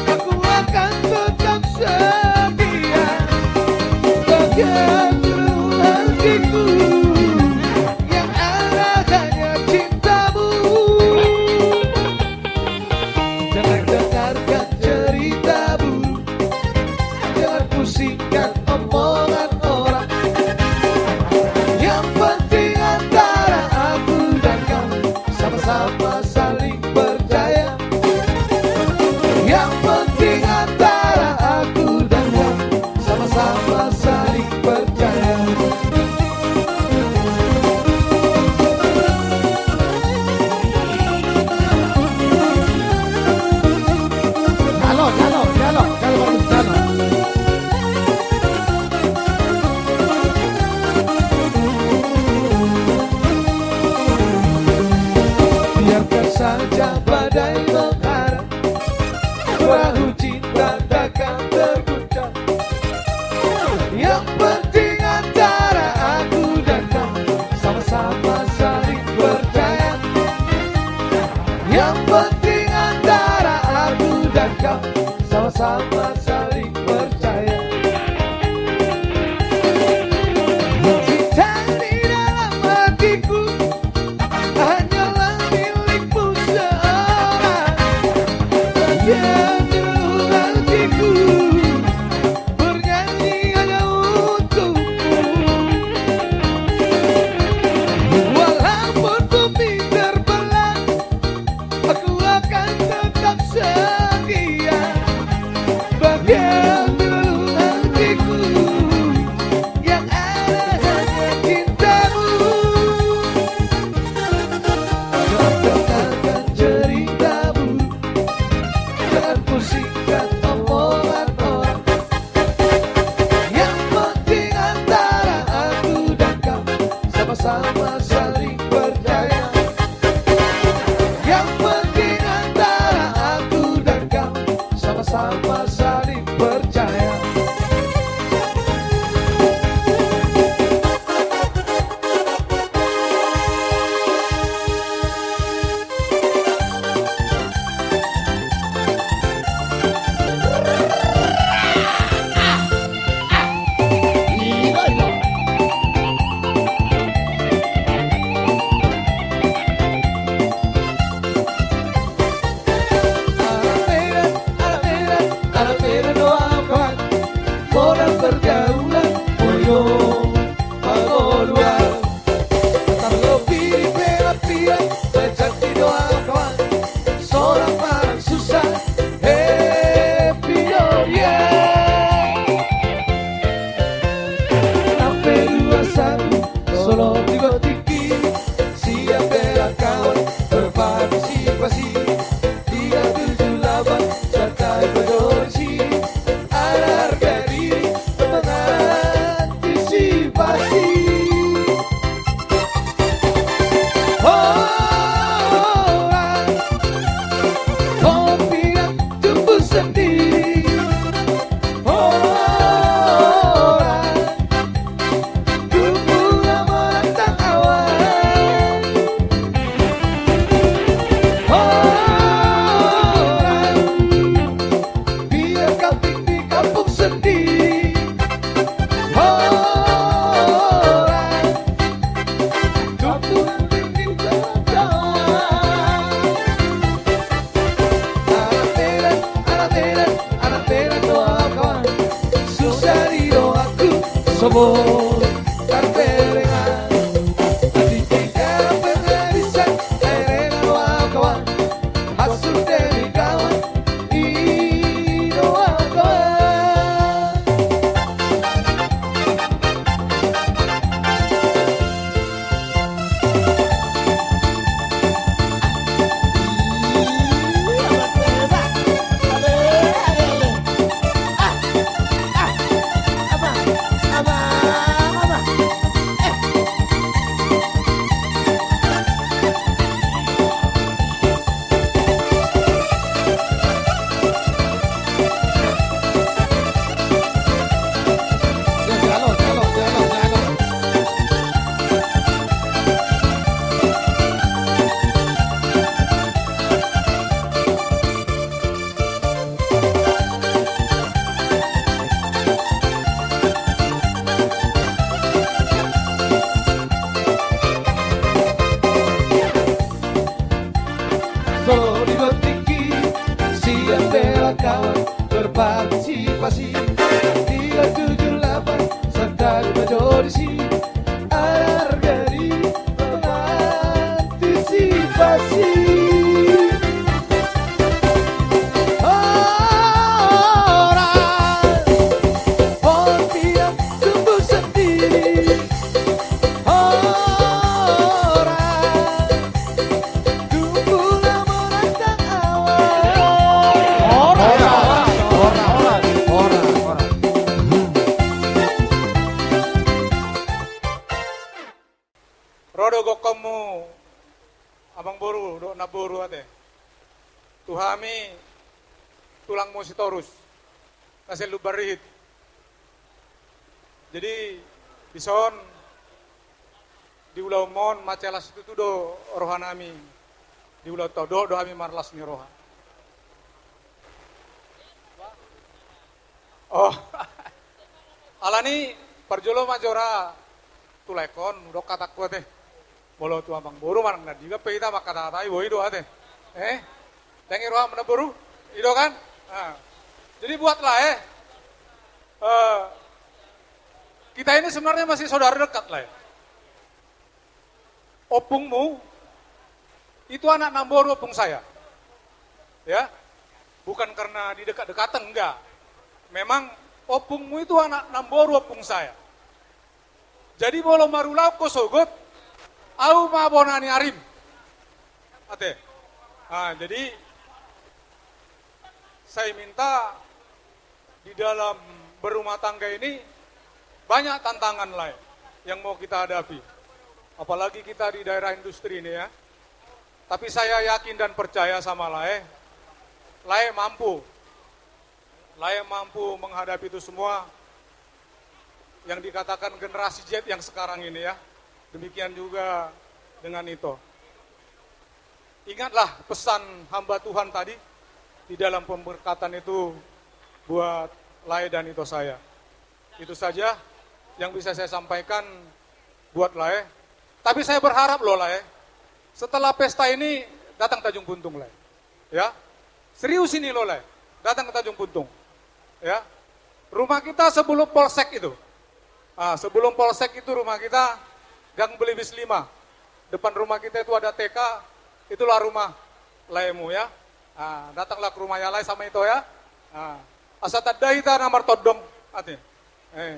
aku akan tetap setia. Bagian di lubuk hatiku yang ada hanya cintamu. Jangan dengarkan cerita buruk, jangan pusingkan omongan orang. Yang penting antara aku dan kau sama-sama saling percaya. Yang penting antara aku dan kau sama-sama saling percaya. Sama-sama saling percaya. Cinta di dalam hatiku hanyalah milikmu seorang. Bagian dalam hatiku bernyanyi hanya untukmu. Walaupun bumi terbelah, aku akan tetap setia. Bagian dalam hatiku yang ada hanya cintamu. Jangan dengarkan ceritamu, jangan pusingkan omongan orang. Yang penting antara aku dan kau sama-sama saling percaya. Yang penting antara aku dan kau sama-sama saling percaya. Modal pergaulan, boyo, pangoluan. Tarlobi di pelapian, baen santi do au kawan. Sonang manang susa, happy do dia. Enam pe dua satu, solo di gotingki. Siap bela kawan, berpartisipasi. Tiga tujuh lapan, santai berkoalisi. Ada harga diri, mengantisipasi. Horas, kopi yang tumbuh sendiri. Horas, tumbuhlah menantang awan. Horas, biar kambing di kampung sendiri. Horas, tumbuh kambing di kampung. Anak Medan, anak Medan, anak Medan do au kawan. Susah di doaku, sobo tarberengan. Hati tidak pernah bisa, akhirnya do au kawan. Masuk demi kawan, i do au kawan. Solo di gotingki, siap bela kawan, berpartisipasi. Tiga tujuh lapan, santai berkoalisi. Ada harga diri, mengantisipasi. Horas, pohon pinang tumbuh sendiri. Horas, tumbuhlah menantang awan. Horas, horas, horas, horas, horas. Ro do gokhonmu, amangboru dohot namboru ate, tu hami tulangmu Sitorus na sian Lumban Rihit. Jadi, dison, di ulaonmon mansai las situtu do rohanami di ulaonta on, dohot do hami marlas ni roha. Oh. Alani parjolo ma jora tu lae on, hudok hatangku ate. Molo tu amangboru manang na dia pe hita mangkatahatai boi do ate. Eh? Dang i roham na boru? I do kan? Nah. Jadi buat lae, eh, kita ini sebenarnya masih saudara dekat, lae. Ompungmu itu anak namboru ompung saya. Ya, bukan karena didekat-dekatan, enggak. Memang ompungmu itu anak namboru ompung saya. Jadi molo marulaon ho sogot, au ma bona ni arim. Ate. Ah, jadi saya minta di dalam berumah tangga ini banyak tantangan, lae, yang mau kita hadapi. Apalagi kita di daerah industri ini, ya. Tapi saya yakin dan percaya sama lae, lae mampu. Lae mampu menghadapi itu semua yang dikatakan generasi Z yang sekarang ini, ya. Demikian juga dengan Ito. Ingatlah pesan hamba Tuhan tadi di dalam pemberkatan itu buat lae dan Ito saya. Itu saja yang bisa saya sampaikan buat lae. Tapi saya berharap loh, lae, setelah pesta ini datang Tanjung Buntung, lae. Ya. Serius ini loh, lae. Datang ke Tanjung Buntung. Ya. Rumah kita sebelum polsek itu. Ah, sebelum polsek itu rumah kita Gang Belibis lima. Depan rumah kita itu ada T K, itulah rumah laemu, ya. Ah, datanglah ke rumah ya lae sama Ito, ya. Ah, asa tanda hita na martondong ate. Eh.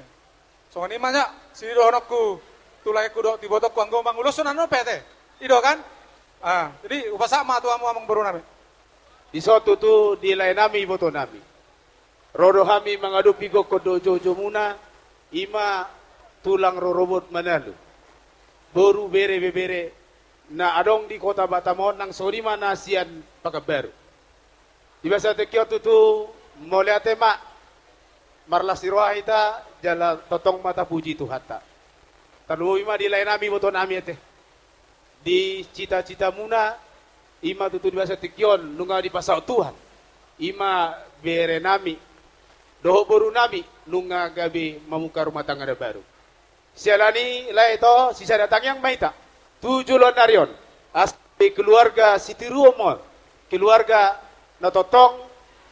Songon i ma, ya, sidohononku tu laengku dohot ibotongku anggo manguloshon annon pe ate. I do kan? Ah, jadi hupasahat ma tu hamu amangboru nami. Dison tutu di lae nami, iboto nami. Ro do hami mangadopi gokhon dohot joujoumuna, i ma tulang rorobot Manalu. Boru, bere, ibebere na adong di Kota Batam on, nang songon i ma na sian Pekanbaru. Di bagasan tingki on tutu mauliate ma, marlas ni roha hita jala tongtong ma tapuji Tuhanta. Tarlumobi ma di lae nami, iboto nami ate. Di cita-citamuna, i ma tutu di bagasan tingki on nunga dipasaut Tuhan. I ma bere nami dohot boru nami nunga gabe mamungka rumah tangga na baru. Siala ni i, lae, Ito, sisada tangiang ma hita tu joloan ni ari on, asa keluarga sitiruon ma on, keluarga na tongtong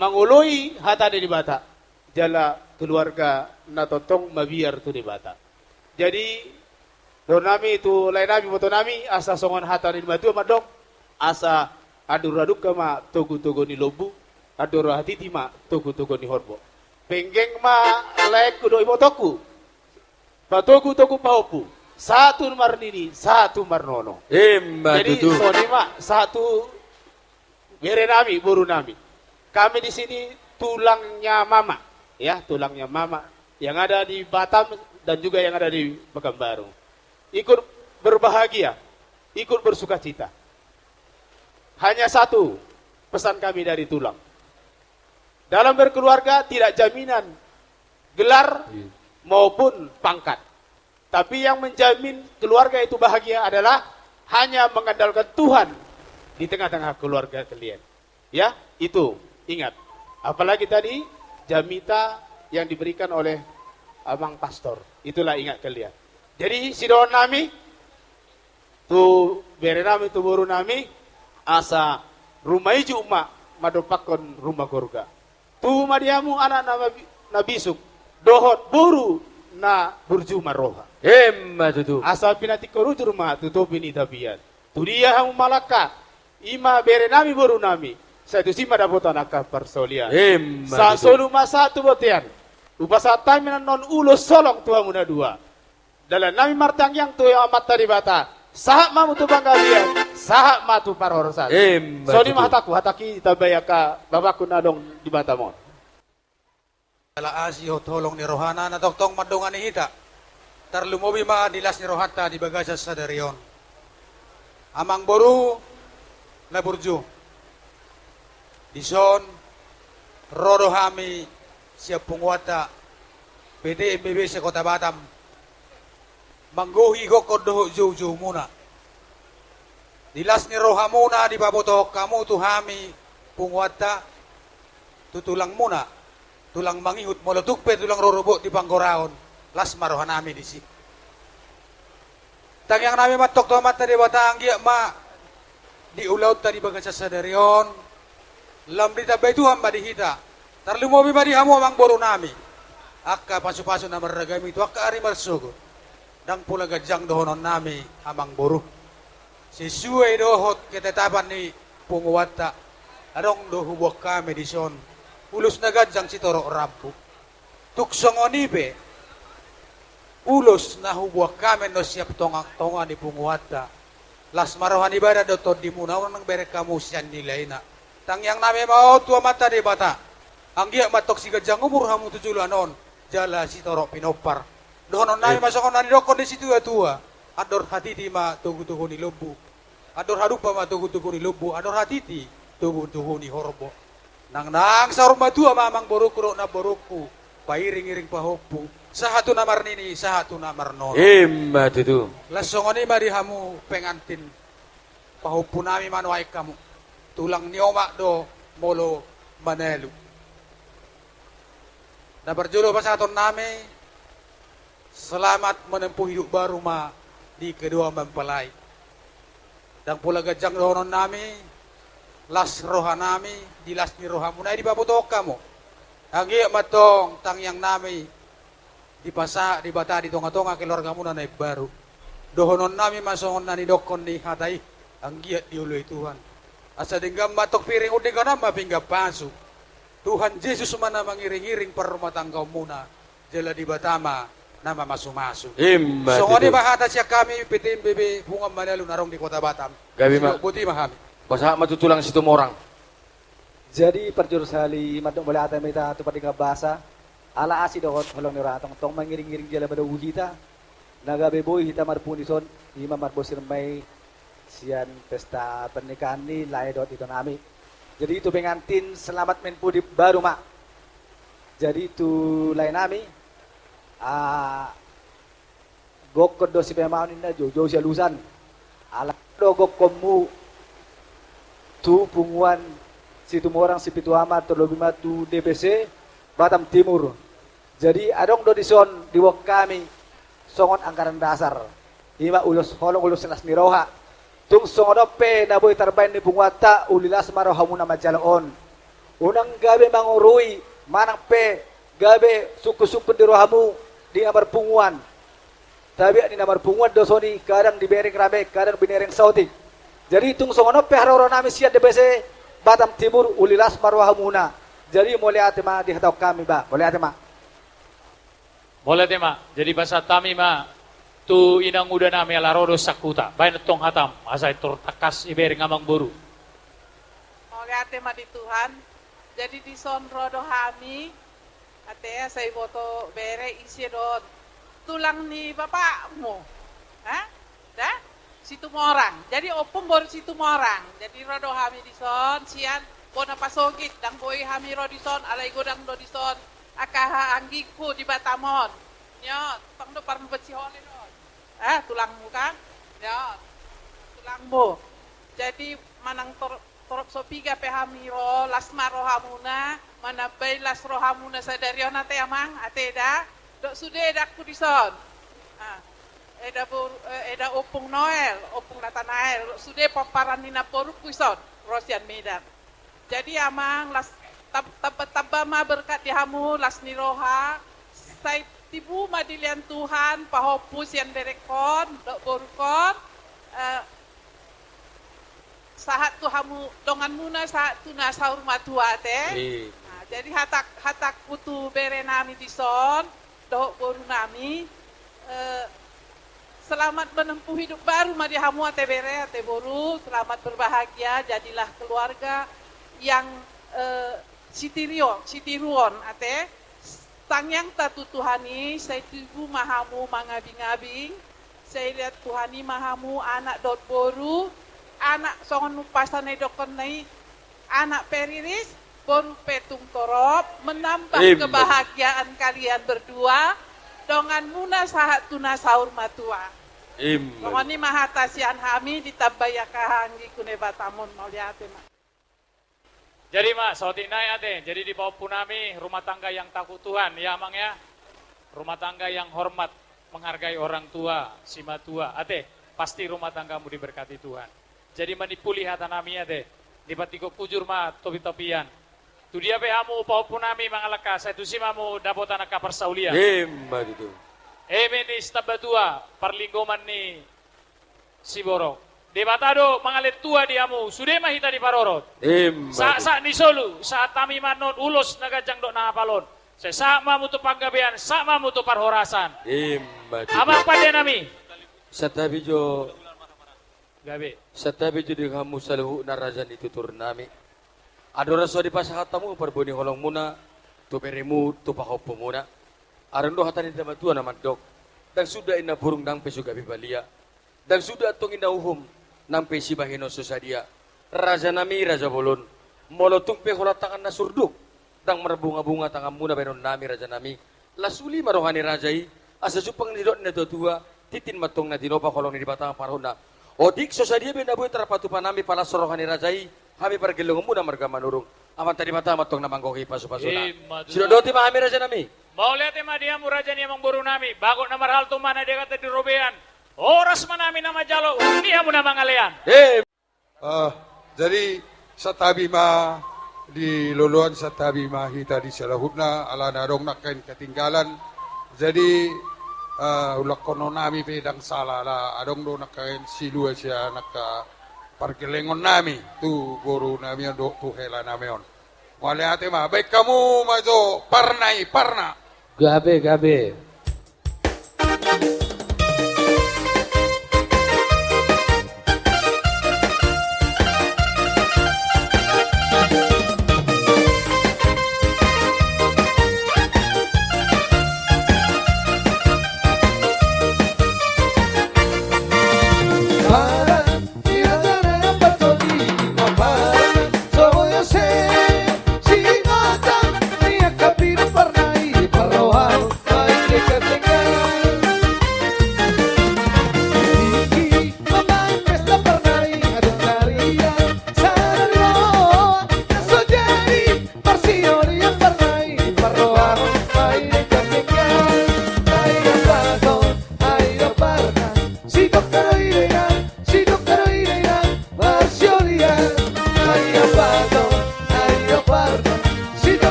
mangoloi hata ni Debata, jala keluarga na tongtong mabiar tu Debata. Jadi, dohonon nami tu lae nami, iboto nami, asa songon hata ni natuatua mandok, asa andor hadungka ma togutogu ni lombu, andor hatiti ma togutogu ni horbo. Penggeng ma laengku dohot ibotongku, patogutogu pahompu, sahat tu marnini, sahat tu marnono. Ima tutu. Jadi, songon i ma, sahat tu bere nami, boru nami. Kami di sini tulangnya mama, ya, tulangnya mama yang ada di Batam dan juga yang ada di Pekanbaru. Ikut berbahagia, ikut bersukacita. Hanya satu pesan kami dari tulang. Dalam berkeluarga tidak jaminan gelar, iya, maupun pangkat. Tapi yang menjamin keluarga itu bahagia adalah hanya mengandalkan Tuhan di tengah-tengah keluarga kalian. Ya, itu ingat. Apalagi tadi jamita yang diberikan oleh Amang Pastor. Itulah ingat kalian. Jadi, sidohonon nami tu bere nami, tu boru nami, asa ruma ijuk ma mandompakhon ruma gorga. Tubu ma di hamu anak na mabi-, na bisuk, dohot boru na burju marroha. Ima tutu. Asa pinantikhon ujur ma tu topi ni tapian. Tu dia hamu mangalangka, i ma bere nami, boru nami, sai tusi ma dapotan angka parsaulian. Ima tutu. Sasolu ma sahat tu bontean. Hupasahat hami annon ulos holong tu hamu na dua. Dalan nami martangiang tu Amanta Debata, sahat ma hamu tu panggabean, sahat ma tu parhorasan. Ima tutu. Songon i ma hatangku, hatangki ditambai angka bapakku na adong di Batam on. Jala asi dohot holong ni rohana na tongtong mandongani hita, tarlumobi ma di las ni rohanta di bagasan sadari on. Amangboru na burju, dison ro do hami sian punguanta P T M B B se-Kota Batam manggohi gokhon dohot joujoumuna. Di las ni rohamuna dipabotohon hamu tu hami punguanta, tu tulangmuna, tulang mangihut, molo tung pe tulang rorobot di panggoraon, las ma rohanami disi. Tangiangnami ma antong tu Amanta Debata, anggiat ma di ulaonta di bagasan sadari on, lam ditambai Tuhan ma di hita, tarlumobi ma di hamu amangborunami, angka pasupasu na marragam i tu angka ari marsogot. Ndang pola ganjang dohononnami, amangboru. Sesuai dohot ketetapan ni punguanta, adong do huboan hami dison ulos na ganjang sitorop rambu. Tung songon i pe, ulos na huboan hami annon sian tongatonga ni punguanta, las ma roha ni badan dohot tondimuna, unang bereng hamu sian nilaina. Tangiangnami ma on tu Amanta Debata, anggiat ma antong siganjang umur hamu tu joloan on, jala sitorop pinompar. Dohononnami ma songon na nidokkon ni situatua: Andor hatiti ma togutogu ni lombu, andor hadumpang ma togutogu ni lombu, andor hatiti togutogu ni horbo. Nangnang saur matua ma amangborungku dohot namborungku, pairingiring pahompu, sahat tu na marnini, sahat tu na marnono. Ima tutu. Las songon i ma di hamu pengantin, pahompunami ma nuaeng hamu. Tulang ni omak do molo manalu. Na parjolo pasahatonnami, selamat menempuh hidup baru ma di kedua mempelai. Ndang pola ganjang dohononnami, las rohanami, di las ni rohamuna i dipabotohon hamu. Anggiat ma antong tangiangnami dipasahat Debata di tongatonga keluargamuna na imbaru. Dohononnami ma songon na nidokkon ni hata i, anggiat dioloi Tuhan. Asa denggan ma antong piring, denggan ma pinggan pasu. Tuhan Jesus ma na mangiringiring parrumatanggaonmuna, jala Debata ma na mamasumasu. Ima tutu. Songon i ma hata sian hami P T M B B Punguan Manalu na adong di Kota Batam. Gabe ma. Sidok boti ma hami. Pasahat ma tu tulang Situmorang. Jadi parjolo sahali mandok mauliate ma hita tu Pardenggan Basa, ala asi dohot holong ni roha tongtong mangiringiring jala manogu hita, na gabe boi hita marpungu dison, ima marbosir ma i sian pesta pernikahan ni lae dohot itonami. Jadi tu pengantin, selamat menempuh hidup baru ma. Jadi tu laenami, ah, gokkon do sipaimaon ninna, joujou sialusan. Ala do gokkonmu tu punguan Situmorang Sipitu Ama, terlebih ma tu D P C Batam Timur. Jadi adong do dison diboan hami songon anggaran dasar. Ima ulos holong, ulos las ni roha. Tung songon on pe na boi tarbahen ni punguanta, uli las ma rohamuna manjalo on. Unang gabe mangorui, manang pe gabe sungkunsungkun di rohamu di na marpunguan. Tabiat ni na marpunguan do songon i, kadang dibereng rame, kadang binereng saotik. Jadi tung songon on pe haroroanami sian D P C Batam Timur, uli las ma rohamuna. Jadi mauliate ma dihatahon hami ba, mauliate ma. Mauliate ma. Jadi pasahat hami ma tu inangudanami ala ro do sahuta. Baen antong hatam, asa tor tangkas ibereng amangboru. Mauliate ma di Tuhan. Jadi dison ro do hami, ate, asa iboto bere, ise do on? Tulang ni bapakmu. Ha? Da? Situmorang. Jadi ompung boru Situmorang. Jadi ro do hami dison sian bona pasogit, ndang boi hami ro dison, alai godang do dison angka haha anggingku di Batam on. Nyo, tong do parmubat sihole do on. Ah, tulangmu kan? Nyo, tulangmu. Jadi manang tor-, torop so piga pe hami ro, las ma rohamuna, manambai las rohamuna sadari on, ate amang, ate da, dohot sude edangku dison. Ah, eda boru, eh, eda ompung Noel, ompung Natanael, dohot sude pomparan ni namborungku dison, ro sian Medan. Jadi amang, las, tab-, tamba-tamba ma berkat di hamu, las ni roha, sai tibu ma dilehon Tuhan pahompu sian berengkon dohot borungkon, eh, sahat tu hamu donganmuna, sahat tu na saur matua, ate. Iya. Nah, jadi hata-, hatangku tu berenami dison dohot borunami, eh, selamat menempuh hidup baru ma di hamu, ate bere, ate boru, selamat berbahagia, jadilah keluarga yang, eh, sitiruon, sitiruon, ate. Tangiangta tu Tuhan i, sai tibu ma hamu mangabingabing, sai dilehon Tuhan i ma hamu anak dohot boru, anak songon umpasa na idokkonna i, anak pe riris, boru pe tung torop, menambah, amin, kebahagiaan kalian berdua, donganmuna sahat tu na saur matua. Amin. Songon i ma hata sian hami, ditambai angka haha anggingku na di Batam on, mauliate ma. Jadi ma, saotik nai ate, jadi di pahompu nami rumah tangga yang takut Tuhan, ya Amang ya. Rumah tangga yang hormat, menghargai orang tua, simatua, ate, pasti rumah tanggamu diberkati Tuhan. Jadi manimpuli hata nami ate, di pantigo hujur ma topi-topian. Tu dia pe hamu pahompu nami mangalangka, sai tusi ma hamu dapotan angka parsaulian. Ima tutu. Eme ni Sitambatua, parlinggoman ni Siborok. Debata do mangalehon tua di hamu, sude ma hita diparorot. Ima tutu. Sahat-sahat ni solu, sahat hami ma annon ulos na ganjang dohot na hapal on. Sai sahat ma hamu tu panggabean, sahat ma hamu tu parhorasan. Ima tutu. Amang pande nami. Santabi jo. Gabe. Santabi jo di hamu saluhutna raja ni tutur nami. Andorang so dipasahat hamu parbue ni holong muna, tu beremu, tu pahompu muna. Adong do hata ni natuatua na mandok. Ndang suda inna burung nang pe so gabe balia. Ndang suda antong inna uhum, nang pe sibahenon so sadia. Raja nami, raja bolon, molo tung pe holan tangan na surduk, ndang marbunga-bunga tanganmuna bahenon nami, raja nami. Las uli ma roha ni raja i, asa jumpang ni didok ni natuatua, tintin ma antong na tinopa holong ni Debata parhutna. Otik so sadia be na boi tarpatupa nami palas roha ni raja i, hami pargellengonmuna marga Manurung. Amanta Debata ma antong na manggohi pasu-pasuna. Ima tutu. Sidok dohoti ma hami raja nami. Mauliate ma di hamu raja ni amangboru nami, bagot na marhalto ma na di hata di robean. Horas ma hami na manjalo, unang hamu na mangalean. Eh. Ah, jadi santabi ma di loloan, santabi ma hita di saluhutna, alana adong nangkin ketinggalan. Jadi, ah, ulanghonon nami pe ndang sala, ala adong do nangkin silua sian angka pargellengon nami, tu boru nami on dohot tu hela nami on. Mauliate ma, baen hamu ma jo parna i, parna. Gabe, gabe.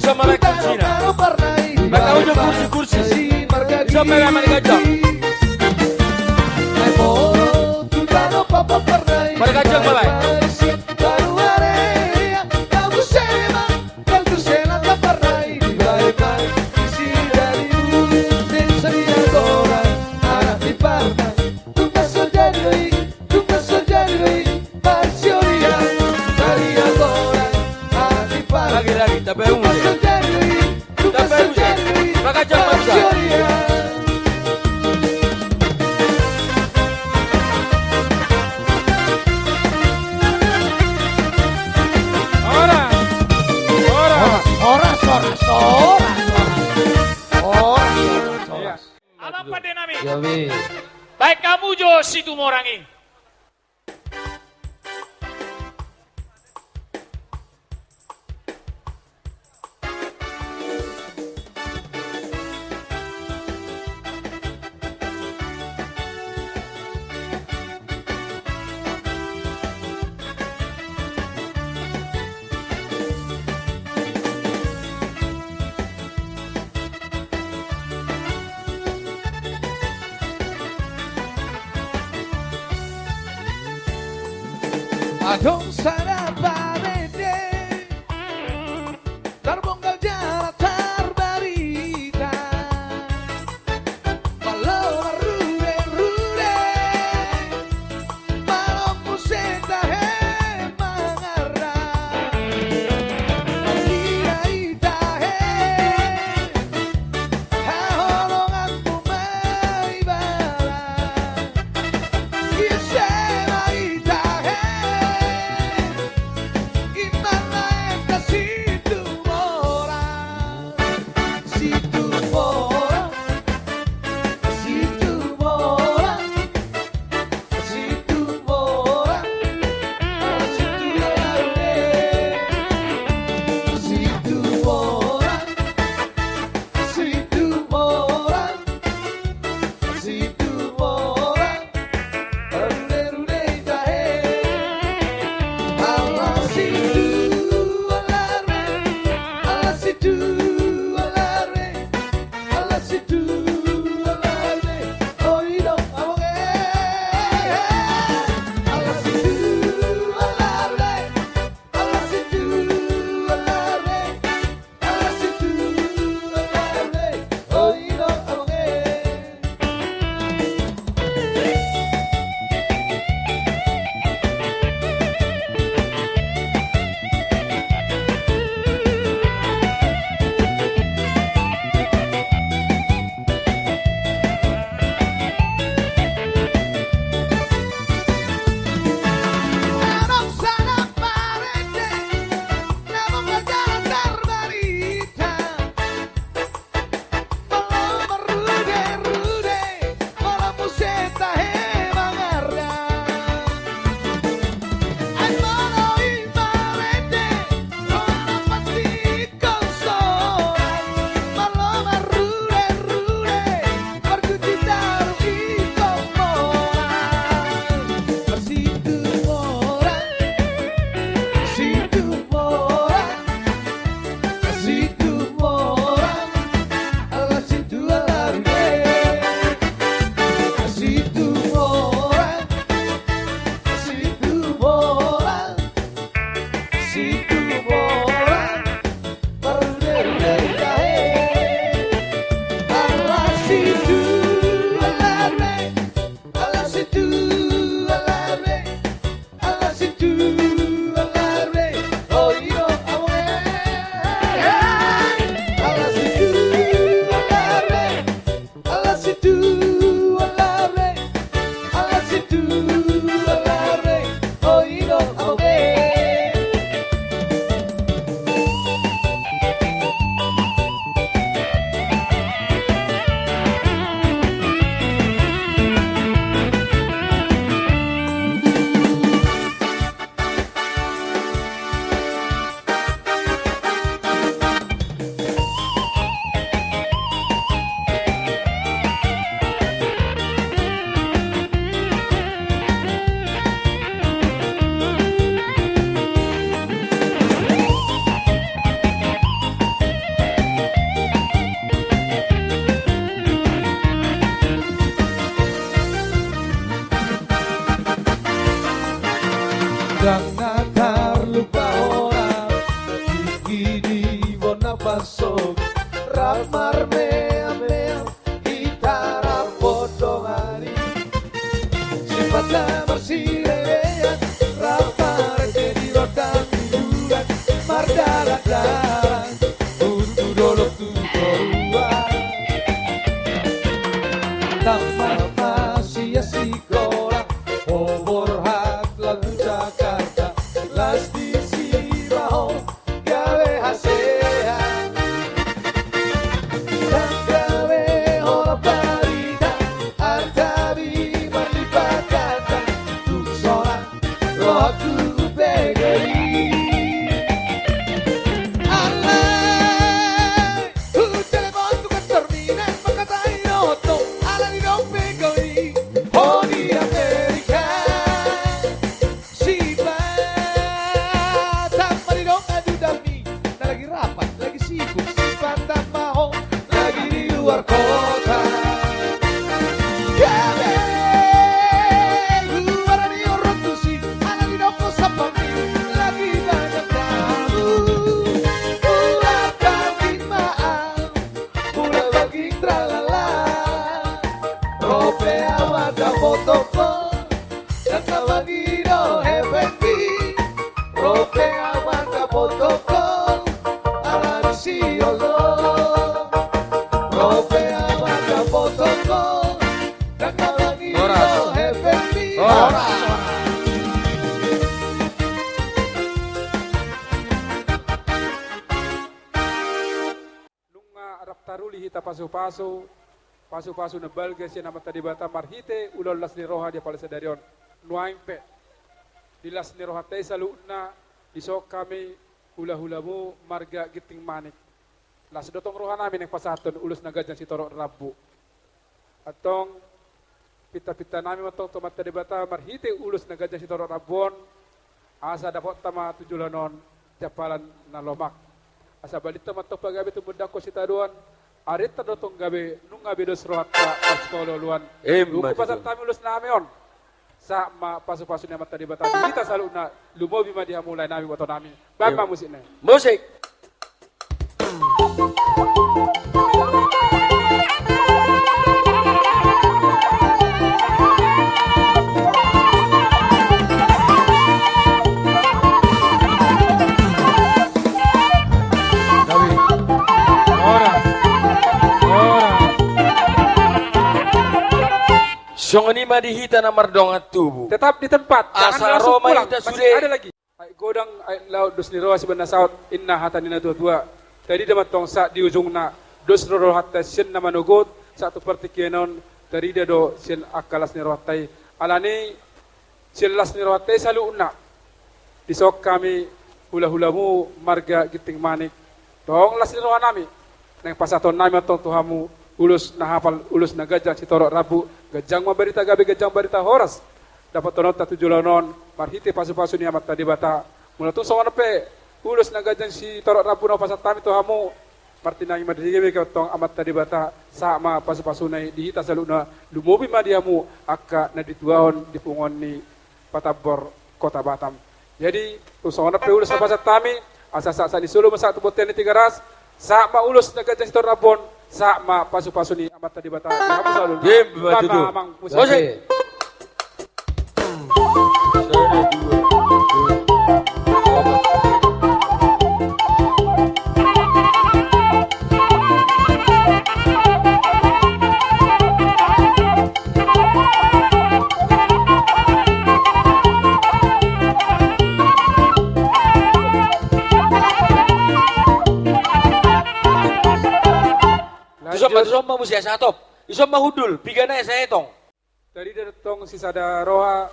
Bisa melek kursina. Maka ujung kursi-kursi. Bisa melek mani gajang. Mani gajang melek. Lagi, lagi, tape ungu. Tape ungu. Pakai jam, Pak Jam. Ora. Ora. Ora, ora, ora, ora. Ora, ora, ora. Iya. Amang pande nami. Iya, Mi. Baen hamu jo Situmorang i. Adong sada pamende tarbonggal jala tarbarita. Malo marrude-rude, malo muse tahe mangarap. Ia i tahe, haholonganmu ma ibana. Ia sema i tahe, Ndang na tarlupa hona, tingki di bona pasogit, rap marmeammea, hita rap poda dongani. Sipata marsilean, rap marende di rondang di bulan, mardalandalan tu dolok tu toruan. Tamat ma sian sikola, ho borhat laho tu Jakarta, las disi ma ho gabe hasean. Ndang gabe holan barita, arta bima di patanta, tung sonang rohangku pe gari. Alai, hutelepon tu kantor mina, mangkatai dohot ho, alani dong pe gari ho di Amerika. Sipata ma didok adudanmi, na lagi rapat, lagi sibuk, sipata ma ho lagi di luar kota. Gabe, luar ni orang tusi, ala didok ho sampang ni, lagi banyak tamu. Luar kami maaf, mulai lagi tralala. Rope awan da foto ho. Ndang na mangido hepengki, rope awan da foto ho, ala ni si olo. Rope awan da foto ho, ndang na mangido hepengki. Horas. Horas. Nunga rap taruli hita pasupasu, pasupasu na balga sian Amanta Debata marhite ulaon las ni roha di apala sadari on. Nuaeng pe, di las ni rohanta i saluhutna, dison hami hulahulamu marga Ginting Manik. Las do tong rohanami naeng pasahathon ulos na ganjang sitorop rambu. Antong, pintapintanami ma antong tu Amanta Debata marhite ulos na ganjang sitorop rambu on, asa dapotta ma tu joloan on jampalan na lomak. Asa balinta ma antong pagabe tumundalhon sitadoan, arinta do tong gabe, nunga be dos rohanta parsikaolooloan. Emma tutu. Dung hupasahat hami ulos nami on, sahat ma pasupasu ni Amanta Debata di hita saluhutna, lumobi ma di hamu laenami, ibotonami. Baen ma musikna. Musik. Songon i ma di hita na mardongan tubu. Tetap di tempat. Asa ro ma hita sude. Masih ada lagi. Aek godang, aek laut, dos ni roha sibahen na saut, ninna hata ni natuatua. Tarida ma antong sahat di ujungna, dos rohanta sian na manogot, sahat tu partingkian on, tarida do sian angka las ni rohanta i. Alani, sian las ni rohanta i saluhutna, dison hami hulahulamu marga Ginting Manik. Tong las ni rohanami, naeng pasahatonnami antong tu hamu ulos na hapal, ulos na ganjang sitorop rambu, ganjang ma barita gabe, ganjang barita horas. Dapothononta tu joloan on, marhite pasupasu ni Amanta Debata. Molo tung songon on pe, ulos na ganjang sitorop rambu na hupasahat hami tu hamu, martinangi ma di gabe antong Amanta Debata, sahat ma pasupasuna i di hita saluhutna, lumobi ma di hamu angka na dituahon di punguan ni Patambor Kota Batam. Jadi, tung songon on pe ulos na hupasahat hami, asa sahat, sahat ni solu ma sahat tu bontean ni Tigaras, sahat ma ulos na ganjang sitorop rambu on, sahat ma pasupasu ni Amanta Debata. Di hamu saluhutna. Emma tutu. Amang, amang, musik. Musik. Dison ma, dison ma muse asa hatop. Dison ma hundul, piga nai asa etong. Tarida do tong sisada roha,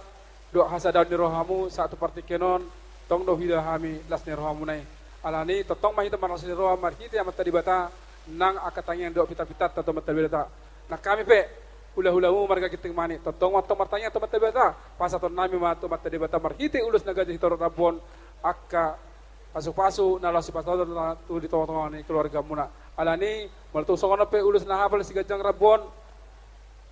dohot hasadaon ni rohamu, sahat tu partingkian on, tong do huida hami las ni rohamuna i. Alani, tongtong ma hita marlas ni roha, marhite Amanta Debata, nang angka tangiang dohot pintapintanta tu Amanta Debata. Nang hami pe, hulahulamu marga Ginting Manik, tongtong ma antong martangiang tu Amanta Debata, pasahatonnami ma tu Amanta Debata, marhite ulos na ganjang sitorop rambu on, angka pasupasu, na laho sipasahaton tu di tongatonga ni keluargamuna. Alani, molo tung songon on pe ulos na hapal siganjang rambu on,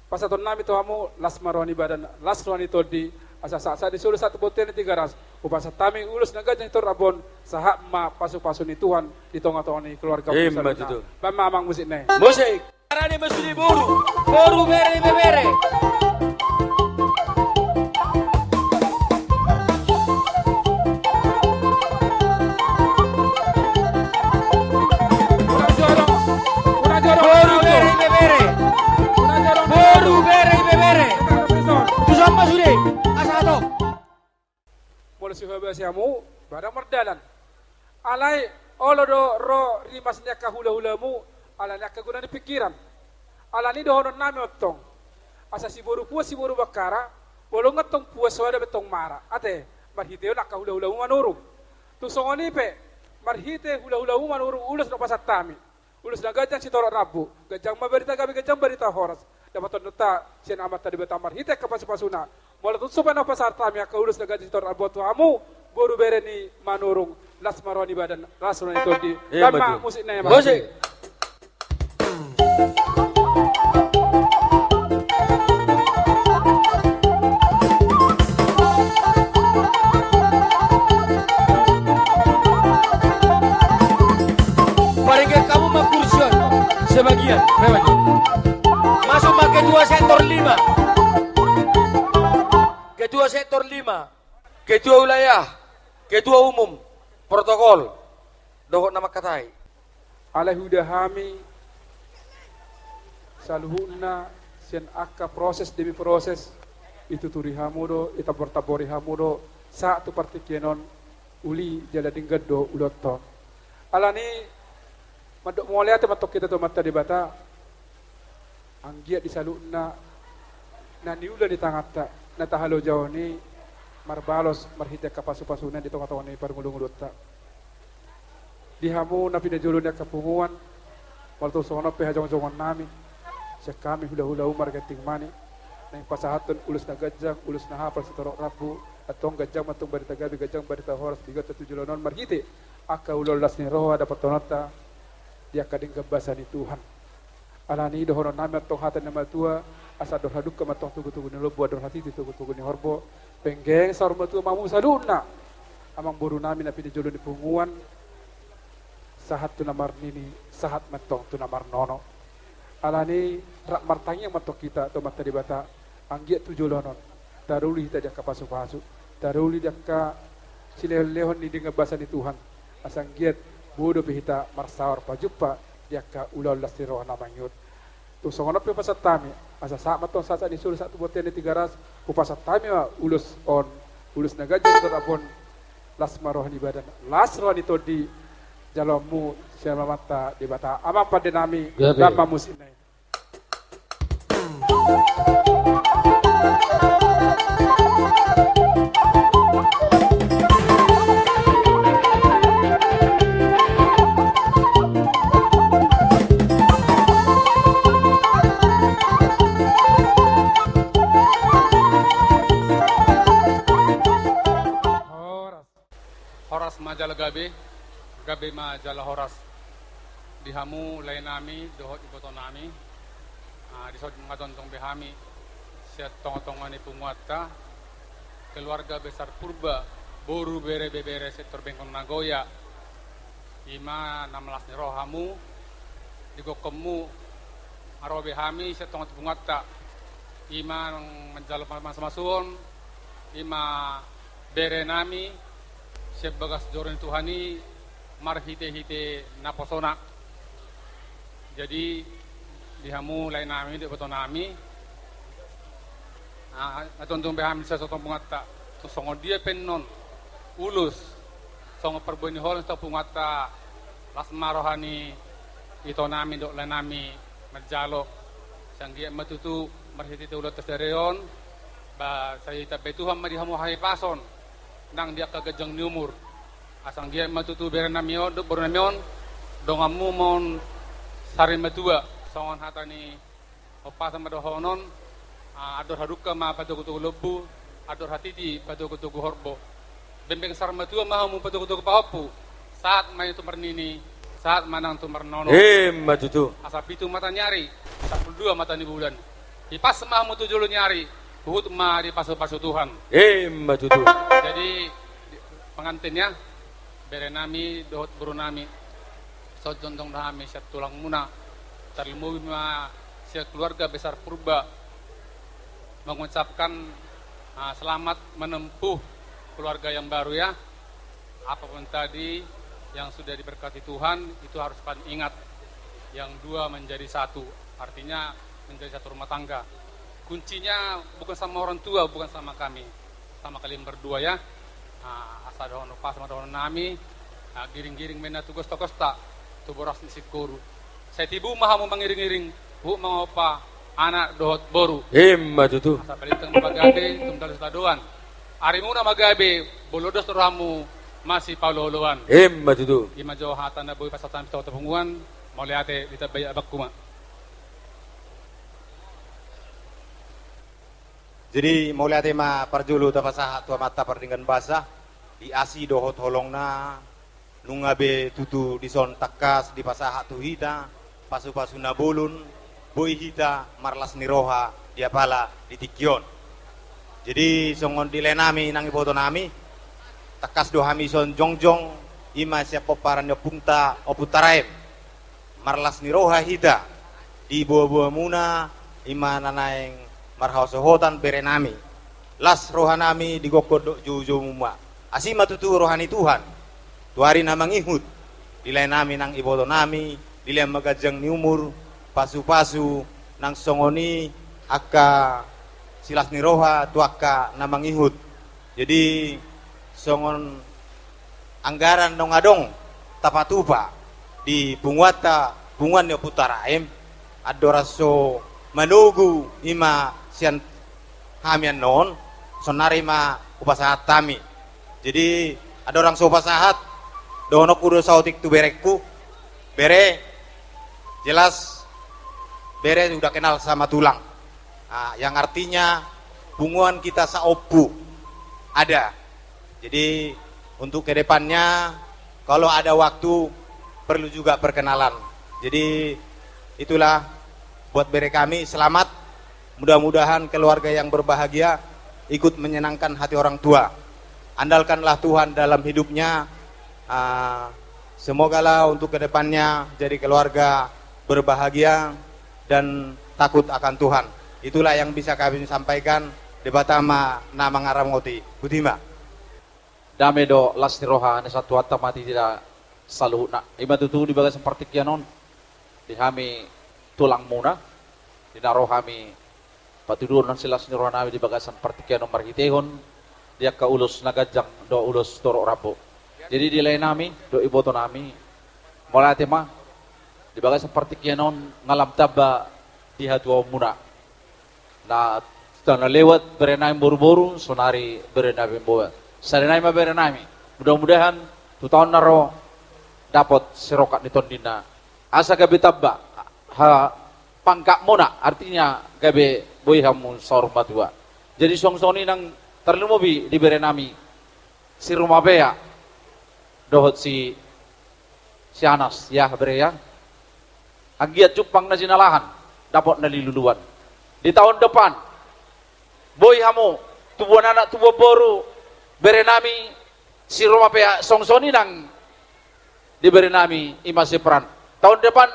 pasahatonnami tu hamu, las ma roha ni badan, las roha ni tondi, Asa sahat-sahat ni solu, sahat tu bontean ni Tigaras, hupasahat hami ulos na ganjang sitorop rambu on, sahat ma pasu-pasu ni Tuhan di tonga-tonga ni keluarga. Ima tutu. Baen ma amang musikna i. Musik. Arani ma sude boru, boru, bere, ibebere. Boru, bere, ibebere. Boru, bere, ibebere. Tuson ma sude. Asa hatop. Molo so huhabahasi hamu, ba ndang mardalan. Alai olo do ro rimas ni angka hula-hulamu, ala ni angka guna ni pingkiran. Ala ni i dohonon nami antong. Asa siboru puas, siboru bangkara, molo nga antong puas, so ada be antong mara. Ate, marhite on angka hula-hulamu manurung. Tung songon i pe, marhite hula-hulamu manurung ulos na hupasahat hami. Ulos na ganjang sitorop rambu, ganjang ma barita gabe, ganjang barita horas. Dapotonta sian Amanta Debata marhite angka pasu-pasuna. Molo tung so baen hupasahat hami angka ulos na ganjang sitorop rambu on tu hamu, boru, bere ni manurung, las ma roha ni badan, las roha ni tondi. Ima tutu. Baen ma musikna i, amang. Musik. Paringkek hamu ma kursi on sebagian, lewat. Masuk ma ketua sektor lima. Ketua sektor lima. Ketua wilayah, ketua umum, protokol, dohot na mangkatai. Alai huida hami saluhutna sian angka proses demi proses, ituturi hamu do, itambor-tambori hamu do, sahat tu partingkian on, uli jala denggan do ulaonta on. Ala ni i, mandok mauliate ma antong hita tu Amanta Debata, anggiat di saluhutna na niula ni tanganta, na tahalojaon i, marbalos marhite angka pasu-pasuna di tonga-tonga ni parngoluon-ngoluonta. Di hamu na pinajolo ni angka punguan, molo tung songon on pe hajongjongon nami, sian hami hula-hula Umar Genting Mani, naeng pasahathon ulos na ganjang, ulos na hapal sitorop rambu, antong ganjang ma antong barita gabe, ganjang barita horas di ganup tu joloan on marhite angka ulaon las ni roha dapothononta di angka denggan basa ni Tuhan. Ala ni i dohonon nami antong hata ni na matua, asa andor hadungka ma antong togu-togu ni lombu, andor hatiti togu-togu ni horbo, penggeng saur matua ma hamu saluhutna, amangboru nami na pinajolo ni punguan, sahat tu na marnini, sahat ma antong tu na marnono. Ala ni i rap martangiang ma antong hita tu Amanta Debata, anggiat tu joloan on, taruli hita di angka pasu-pasu, taruli di angka silehon-lehon ni denggan basa ni Tuhan, asa anggiat boi dope hita marsaor pajumpa di angka ulaon las ni roha na mangihut. Tung songon on pe hupasahat hami, asa sahat ma antong sahat-sahat ni solu sahat tu bontean ni Tigaras, hupasahat hami ma ulos on, ulos na ganjang sitorop rambu on, las ma roha ni badan, las roha ni tondi, jaloonmu sian Amanta Debata. Amang pande nami, gabe. Dam ma musikna i. Horas. Horas ma jala gabe, gabe ma jala horas. Di hamu lae nami dohot iboto nami, ah, dison nga jongjong be hami sian tonga-tonga ni punguanta, keluarga besar Purba, boru, bere, ibebere, sektor Bengkong Nagoya. I ma na las ni roha hamu, di gokhonmu, ro be hami sian tonga ni punguanta. I ma manjalo pamasu-masuon, i ma bere nami, sian bagas joro ni Tuhan i, marhite-hite naposona. Jadi, di hamu lae nami, di iboto nami, ah, na jongjong be hami sian tonga ni punguanta, tung songon dia pe annon ulos, songon parbue ni holong sian tonga ni punguanta, las ma roha ni ito nami dohot lae nami manjalo, asa anggiat ma tutu marhite-hite ulaonta sadari on, ba sai ditambai Tuhan ma di hamu hahipason nang di angka ganjang ni umur. Asa anggiat ma tutu bere nami on dohot boru nami on, donganmu ma on sari matua, songon hata ni umpasa ma dohonon, ah, andor hadungka ma patogu-togu lombu, andor hatiti patogu-togu horbo. Beng-beng sari matua ma hamu patogu-togu pahompu, sahat ma i tu marnini, sahat ma nang tu marnono. I ma tutu. Asa pitu mata ni ari, sampulu dua mata ni bulan. Hipas ma hamu tu jolo ni ari, Huhut ma dipasupasu Tuhan. Ima tutu. Jadi, pengantin ya, bere nami dohot boru nami, songon jongjong do hami sian tulangmuna, tarlumobi ma sian keluarga besar Purba, mengucapkan, ah, selamat menempuh keluarga yang baru ya. Apapun tadi yang sudah diberkati Tuhan, itu harus kalian ingat. Yang dua menjadi satu, artinya menjadi satu rumah tangga. Kuncinya bukan sama orang tua, bukan sama kami, sama kalian berdua ya. Nah, asa dohonon, pas ma dohonon nami, nah, giring-giring ma inna tu gosta-gosta, tu boras ni singkoru. Sai tibu ma hamu mangiring-iring, huhut mangompa anak dohot boru. Ima tutu. Asa balintang ma gabe, tumundalhon sitadoan. Arimuna ma gabe, molo dos rohamu masipaolo-oloan. Ima tutu. Ima jo hata na boi pasahat hami tu punguan, mauliate, ditambai abangku ma. Jadi, mauliate ma parjolo tapasahat tu Amanta Pardenggan Basa, di asi dohot holongna, nunga be tutu dison tangkas dipasahat tu hita, pasupasu na bolon, boi hita marlas ni roha di apala di tingki on. Jadi, songon dilean nami nang iboto nami, tangkas do hami songon jongjong, ima sian pomparan ni ompunta, Ompunta Raem. Marlas ni roha hita, di boaboamuna, ima na naeng marhaosohotan bere nami. Las roha nami di gokhon dohot joujoumu ma. Asi ma tutu roha ni Tuhan. Tu ari na mangihut, dilean nami nang iboto nami, dilean ma ganjang ni umur, pasupasu, nang songon i angka silas ni roha tu angka na mangihut. Jadi, songon anggaran naung adong tapatupa di punguanta, punguan ni Ompunta Raem, andorang so manogu ima sian hami annon, saonari ma hupasahat hami. Jadi, andorang so hupasahat, dohononku do saotik tu berengku, bere, jelas bere sudah kenal sama tulang. Ah, yang artinya punguan kita saompu ada. Jadi, untuk kedepannya, kalau ada waktu, perlu juga perkenalan. Jadi, itulah buat bere kami, selamat. Mudah-mudahan keluarga yang berbahagia ikut menyenangkan hati orang tua. Andalkanlah Tuhan dalam hidupnya. Ah, semogalah untuk kedepannya jadi keluarga berbahagia dan takut akan Tuhan. Itulah yang bisa kami sampaikan. Debata ma na mangaramoti. Boti ma. Dame dohot las ni roha ni Tuhanta ma di hita saluhutna. Ima tutu di bagasan partingkian on, di hami tulangmuna, di na ro hami patuduhon nang silas ni roha nami di bagasan partingkian on marhitehon di angka ulos na ganjang dohot ulos torop rambu. Jadi dilean nami dohot iboto nami, mauliate ma, di bagasan partingkian on nga lam tamba di hatuaonmuna. Na, na lewat bere nami boruboru, saonari bere nami boa. Sada nai ma bere nami. Mudah-mudahan tu taon na ro dapot sirongkap ni tondina. Asa gabe tamba, ha, pangkatmuna, artinya gabe boi hamu saur matua. Jadi songon i nang tarlumobi di bere nami si Rumapea dohot si, si Anas, ya, bere, ya. Anggiat jumpang na jinalahan, dapot na niluluan. Di taon depan, boi hamu tubuan anak, tubuan boru, bere nami si Rumapea, songon i nang di bere nami ima si Pran. Taon depan,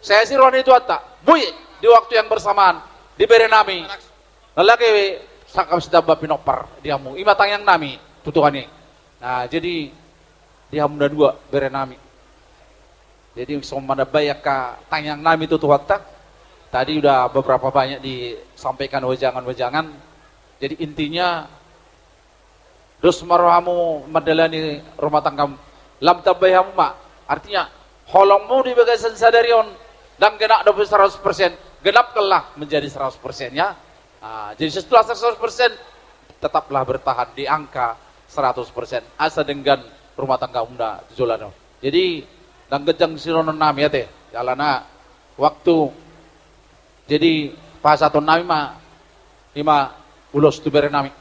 sai asi roha ni Tuhanta, boi di waktu yang bersamaan di bere nami na lagi sangkap sitamba pinompar di hamu. Ima tangiang nami tu Tuhan i. Nah, jadi di hamu na dua bere nami. Jadi songon manambai angka tangiang nami tu Tuhanta. Tadi udah beberapa banyak disampaikan wejangan-wejangan. Jadi intinya, dos ma rohamu mandalani rumah tanggamu, lam tambai hamu ma. Artinya, holongmu di bagasan sadari on, ndang genap dope seratus persen, genapkanlah menjadi seratus persen, ya. Ah, jadi setelah seratus persen, tetaplah bertahan di angka seratus persen. Asa denggan rumah tanggam unda tu joloan on. Jadi, ndang ganjang sidohonon nami ate, alana waktu. Jadi, pasahaton nami ma, ima ulos tu bere nami.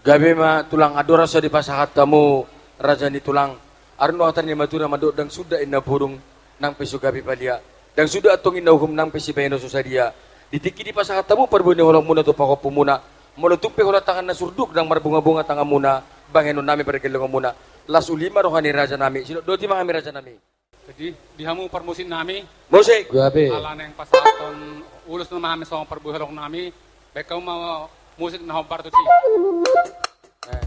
Gabe ma tulang, andorang so dipasahat hamu raja ni tulang, arnu hata ni natua-tua mandok ndang suda inna burung nang pe so gabe palia, ndang suda antong inna uhum nang pe sibahenon so sadia. Di Di tingki dipasahat hamu parbue ni holongmuna tu pahompumuna, molo tung pe holan tangan na surduk ndang marbungabunga tanganmuna, bahenon nami pargellengonmuna, las uli ma roha ni raja nami. Sidok doti ma hami raja nami. Jadi, di hamu parmusik nami. Musik. Gabe. Ala naeng pasahathon ulos nama hami songon parbue holong nami. Baen hamu ma musik na hombar tusi. Eh.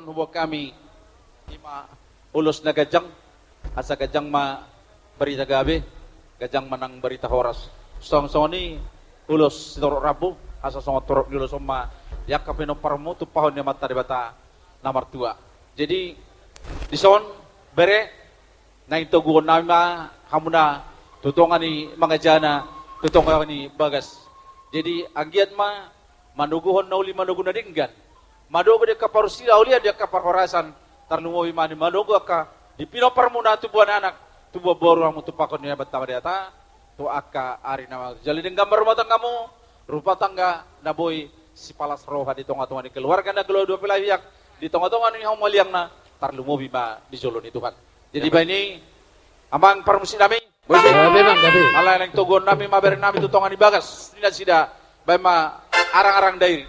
Huboan hami ima ulos na ganjang, asa ganjang ma barita gabe, ganjang ma nang barita horas. Songon i ulos sitorop rambu, asa songon torop ni ulos on ma di angka pinomparmu tumpahon ni Amanta Debata na martua. Jadi dison, bere, naeng toguhon nami ma hamuna tu tonga ni mangajana, tu tonga ni bagas. Jadi anggiat ma manoguhon na uli manogu na denggan, mandogo di angka parusila, ulian di angka parhorasan, tarlumobi ma di manogu angka di pinomparmuna, tubuan anak, tubuan boru, hamu tumpahon ni Amanta Debata tu angka ari na mangajali. Denggan ma rumah tanggamu, rumah tangga na boi sipalas roha di tonga-tonga ni keluarga na galo dua belah pihak, di tonga-tonga ni hamu maliangna, tarlumobi ma di jolo ni Tuhan. Jadi baen i, amang parmusik nami, musik. Gabe, Bang, gabe. Alai naeng toguhon nami ma bere nami tu tonga ni bagas, di nasida, baen ma arang-arang dairi.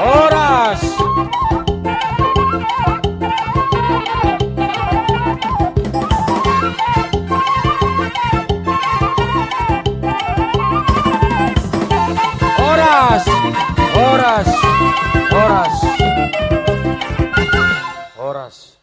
Horas. Horas. Horas. Horas. Horas.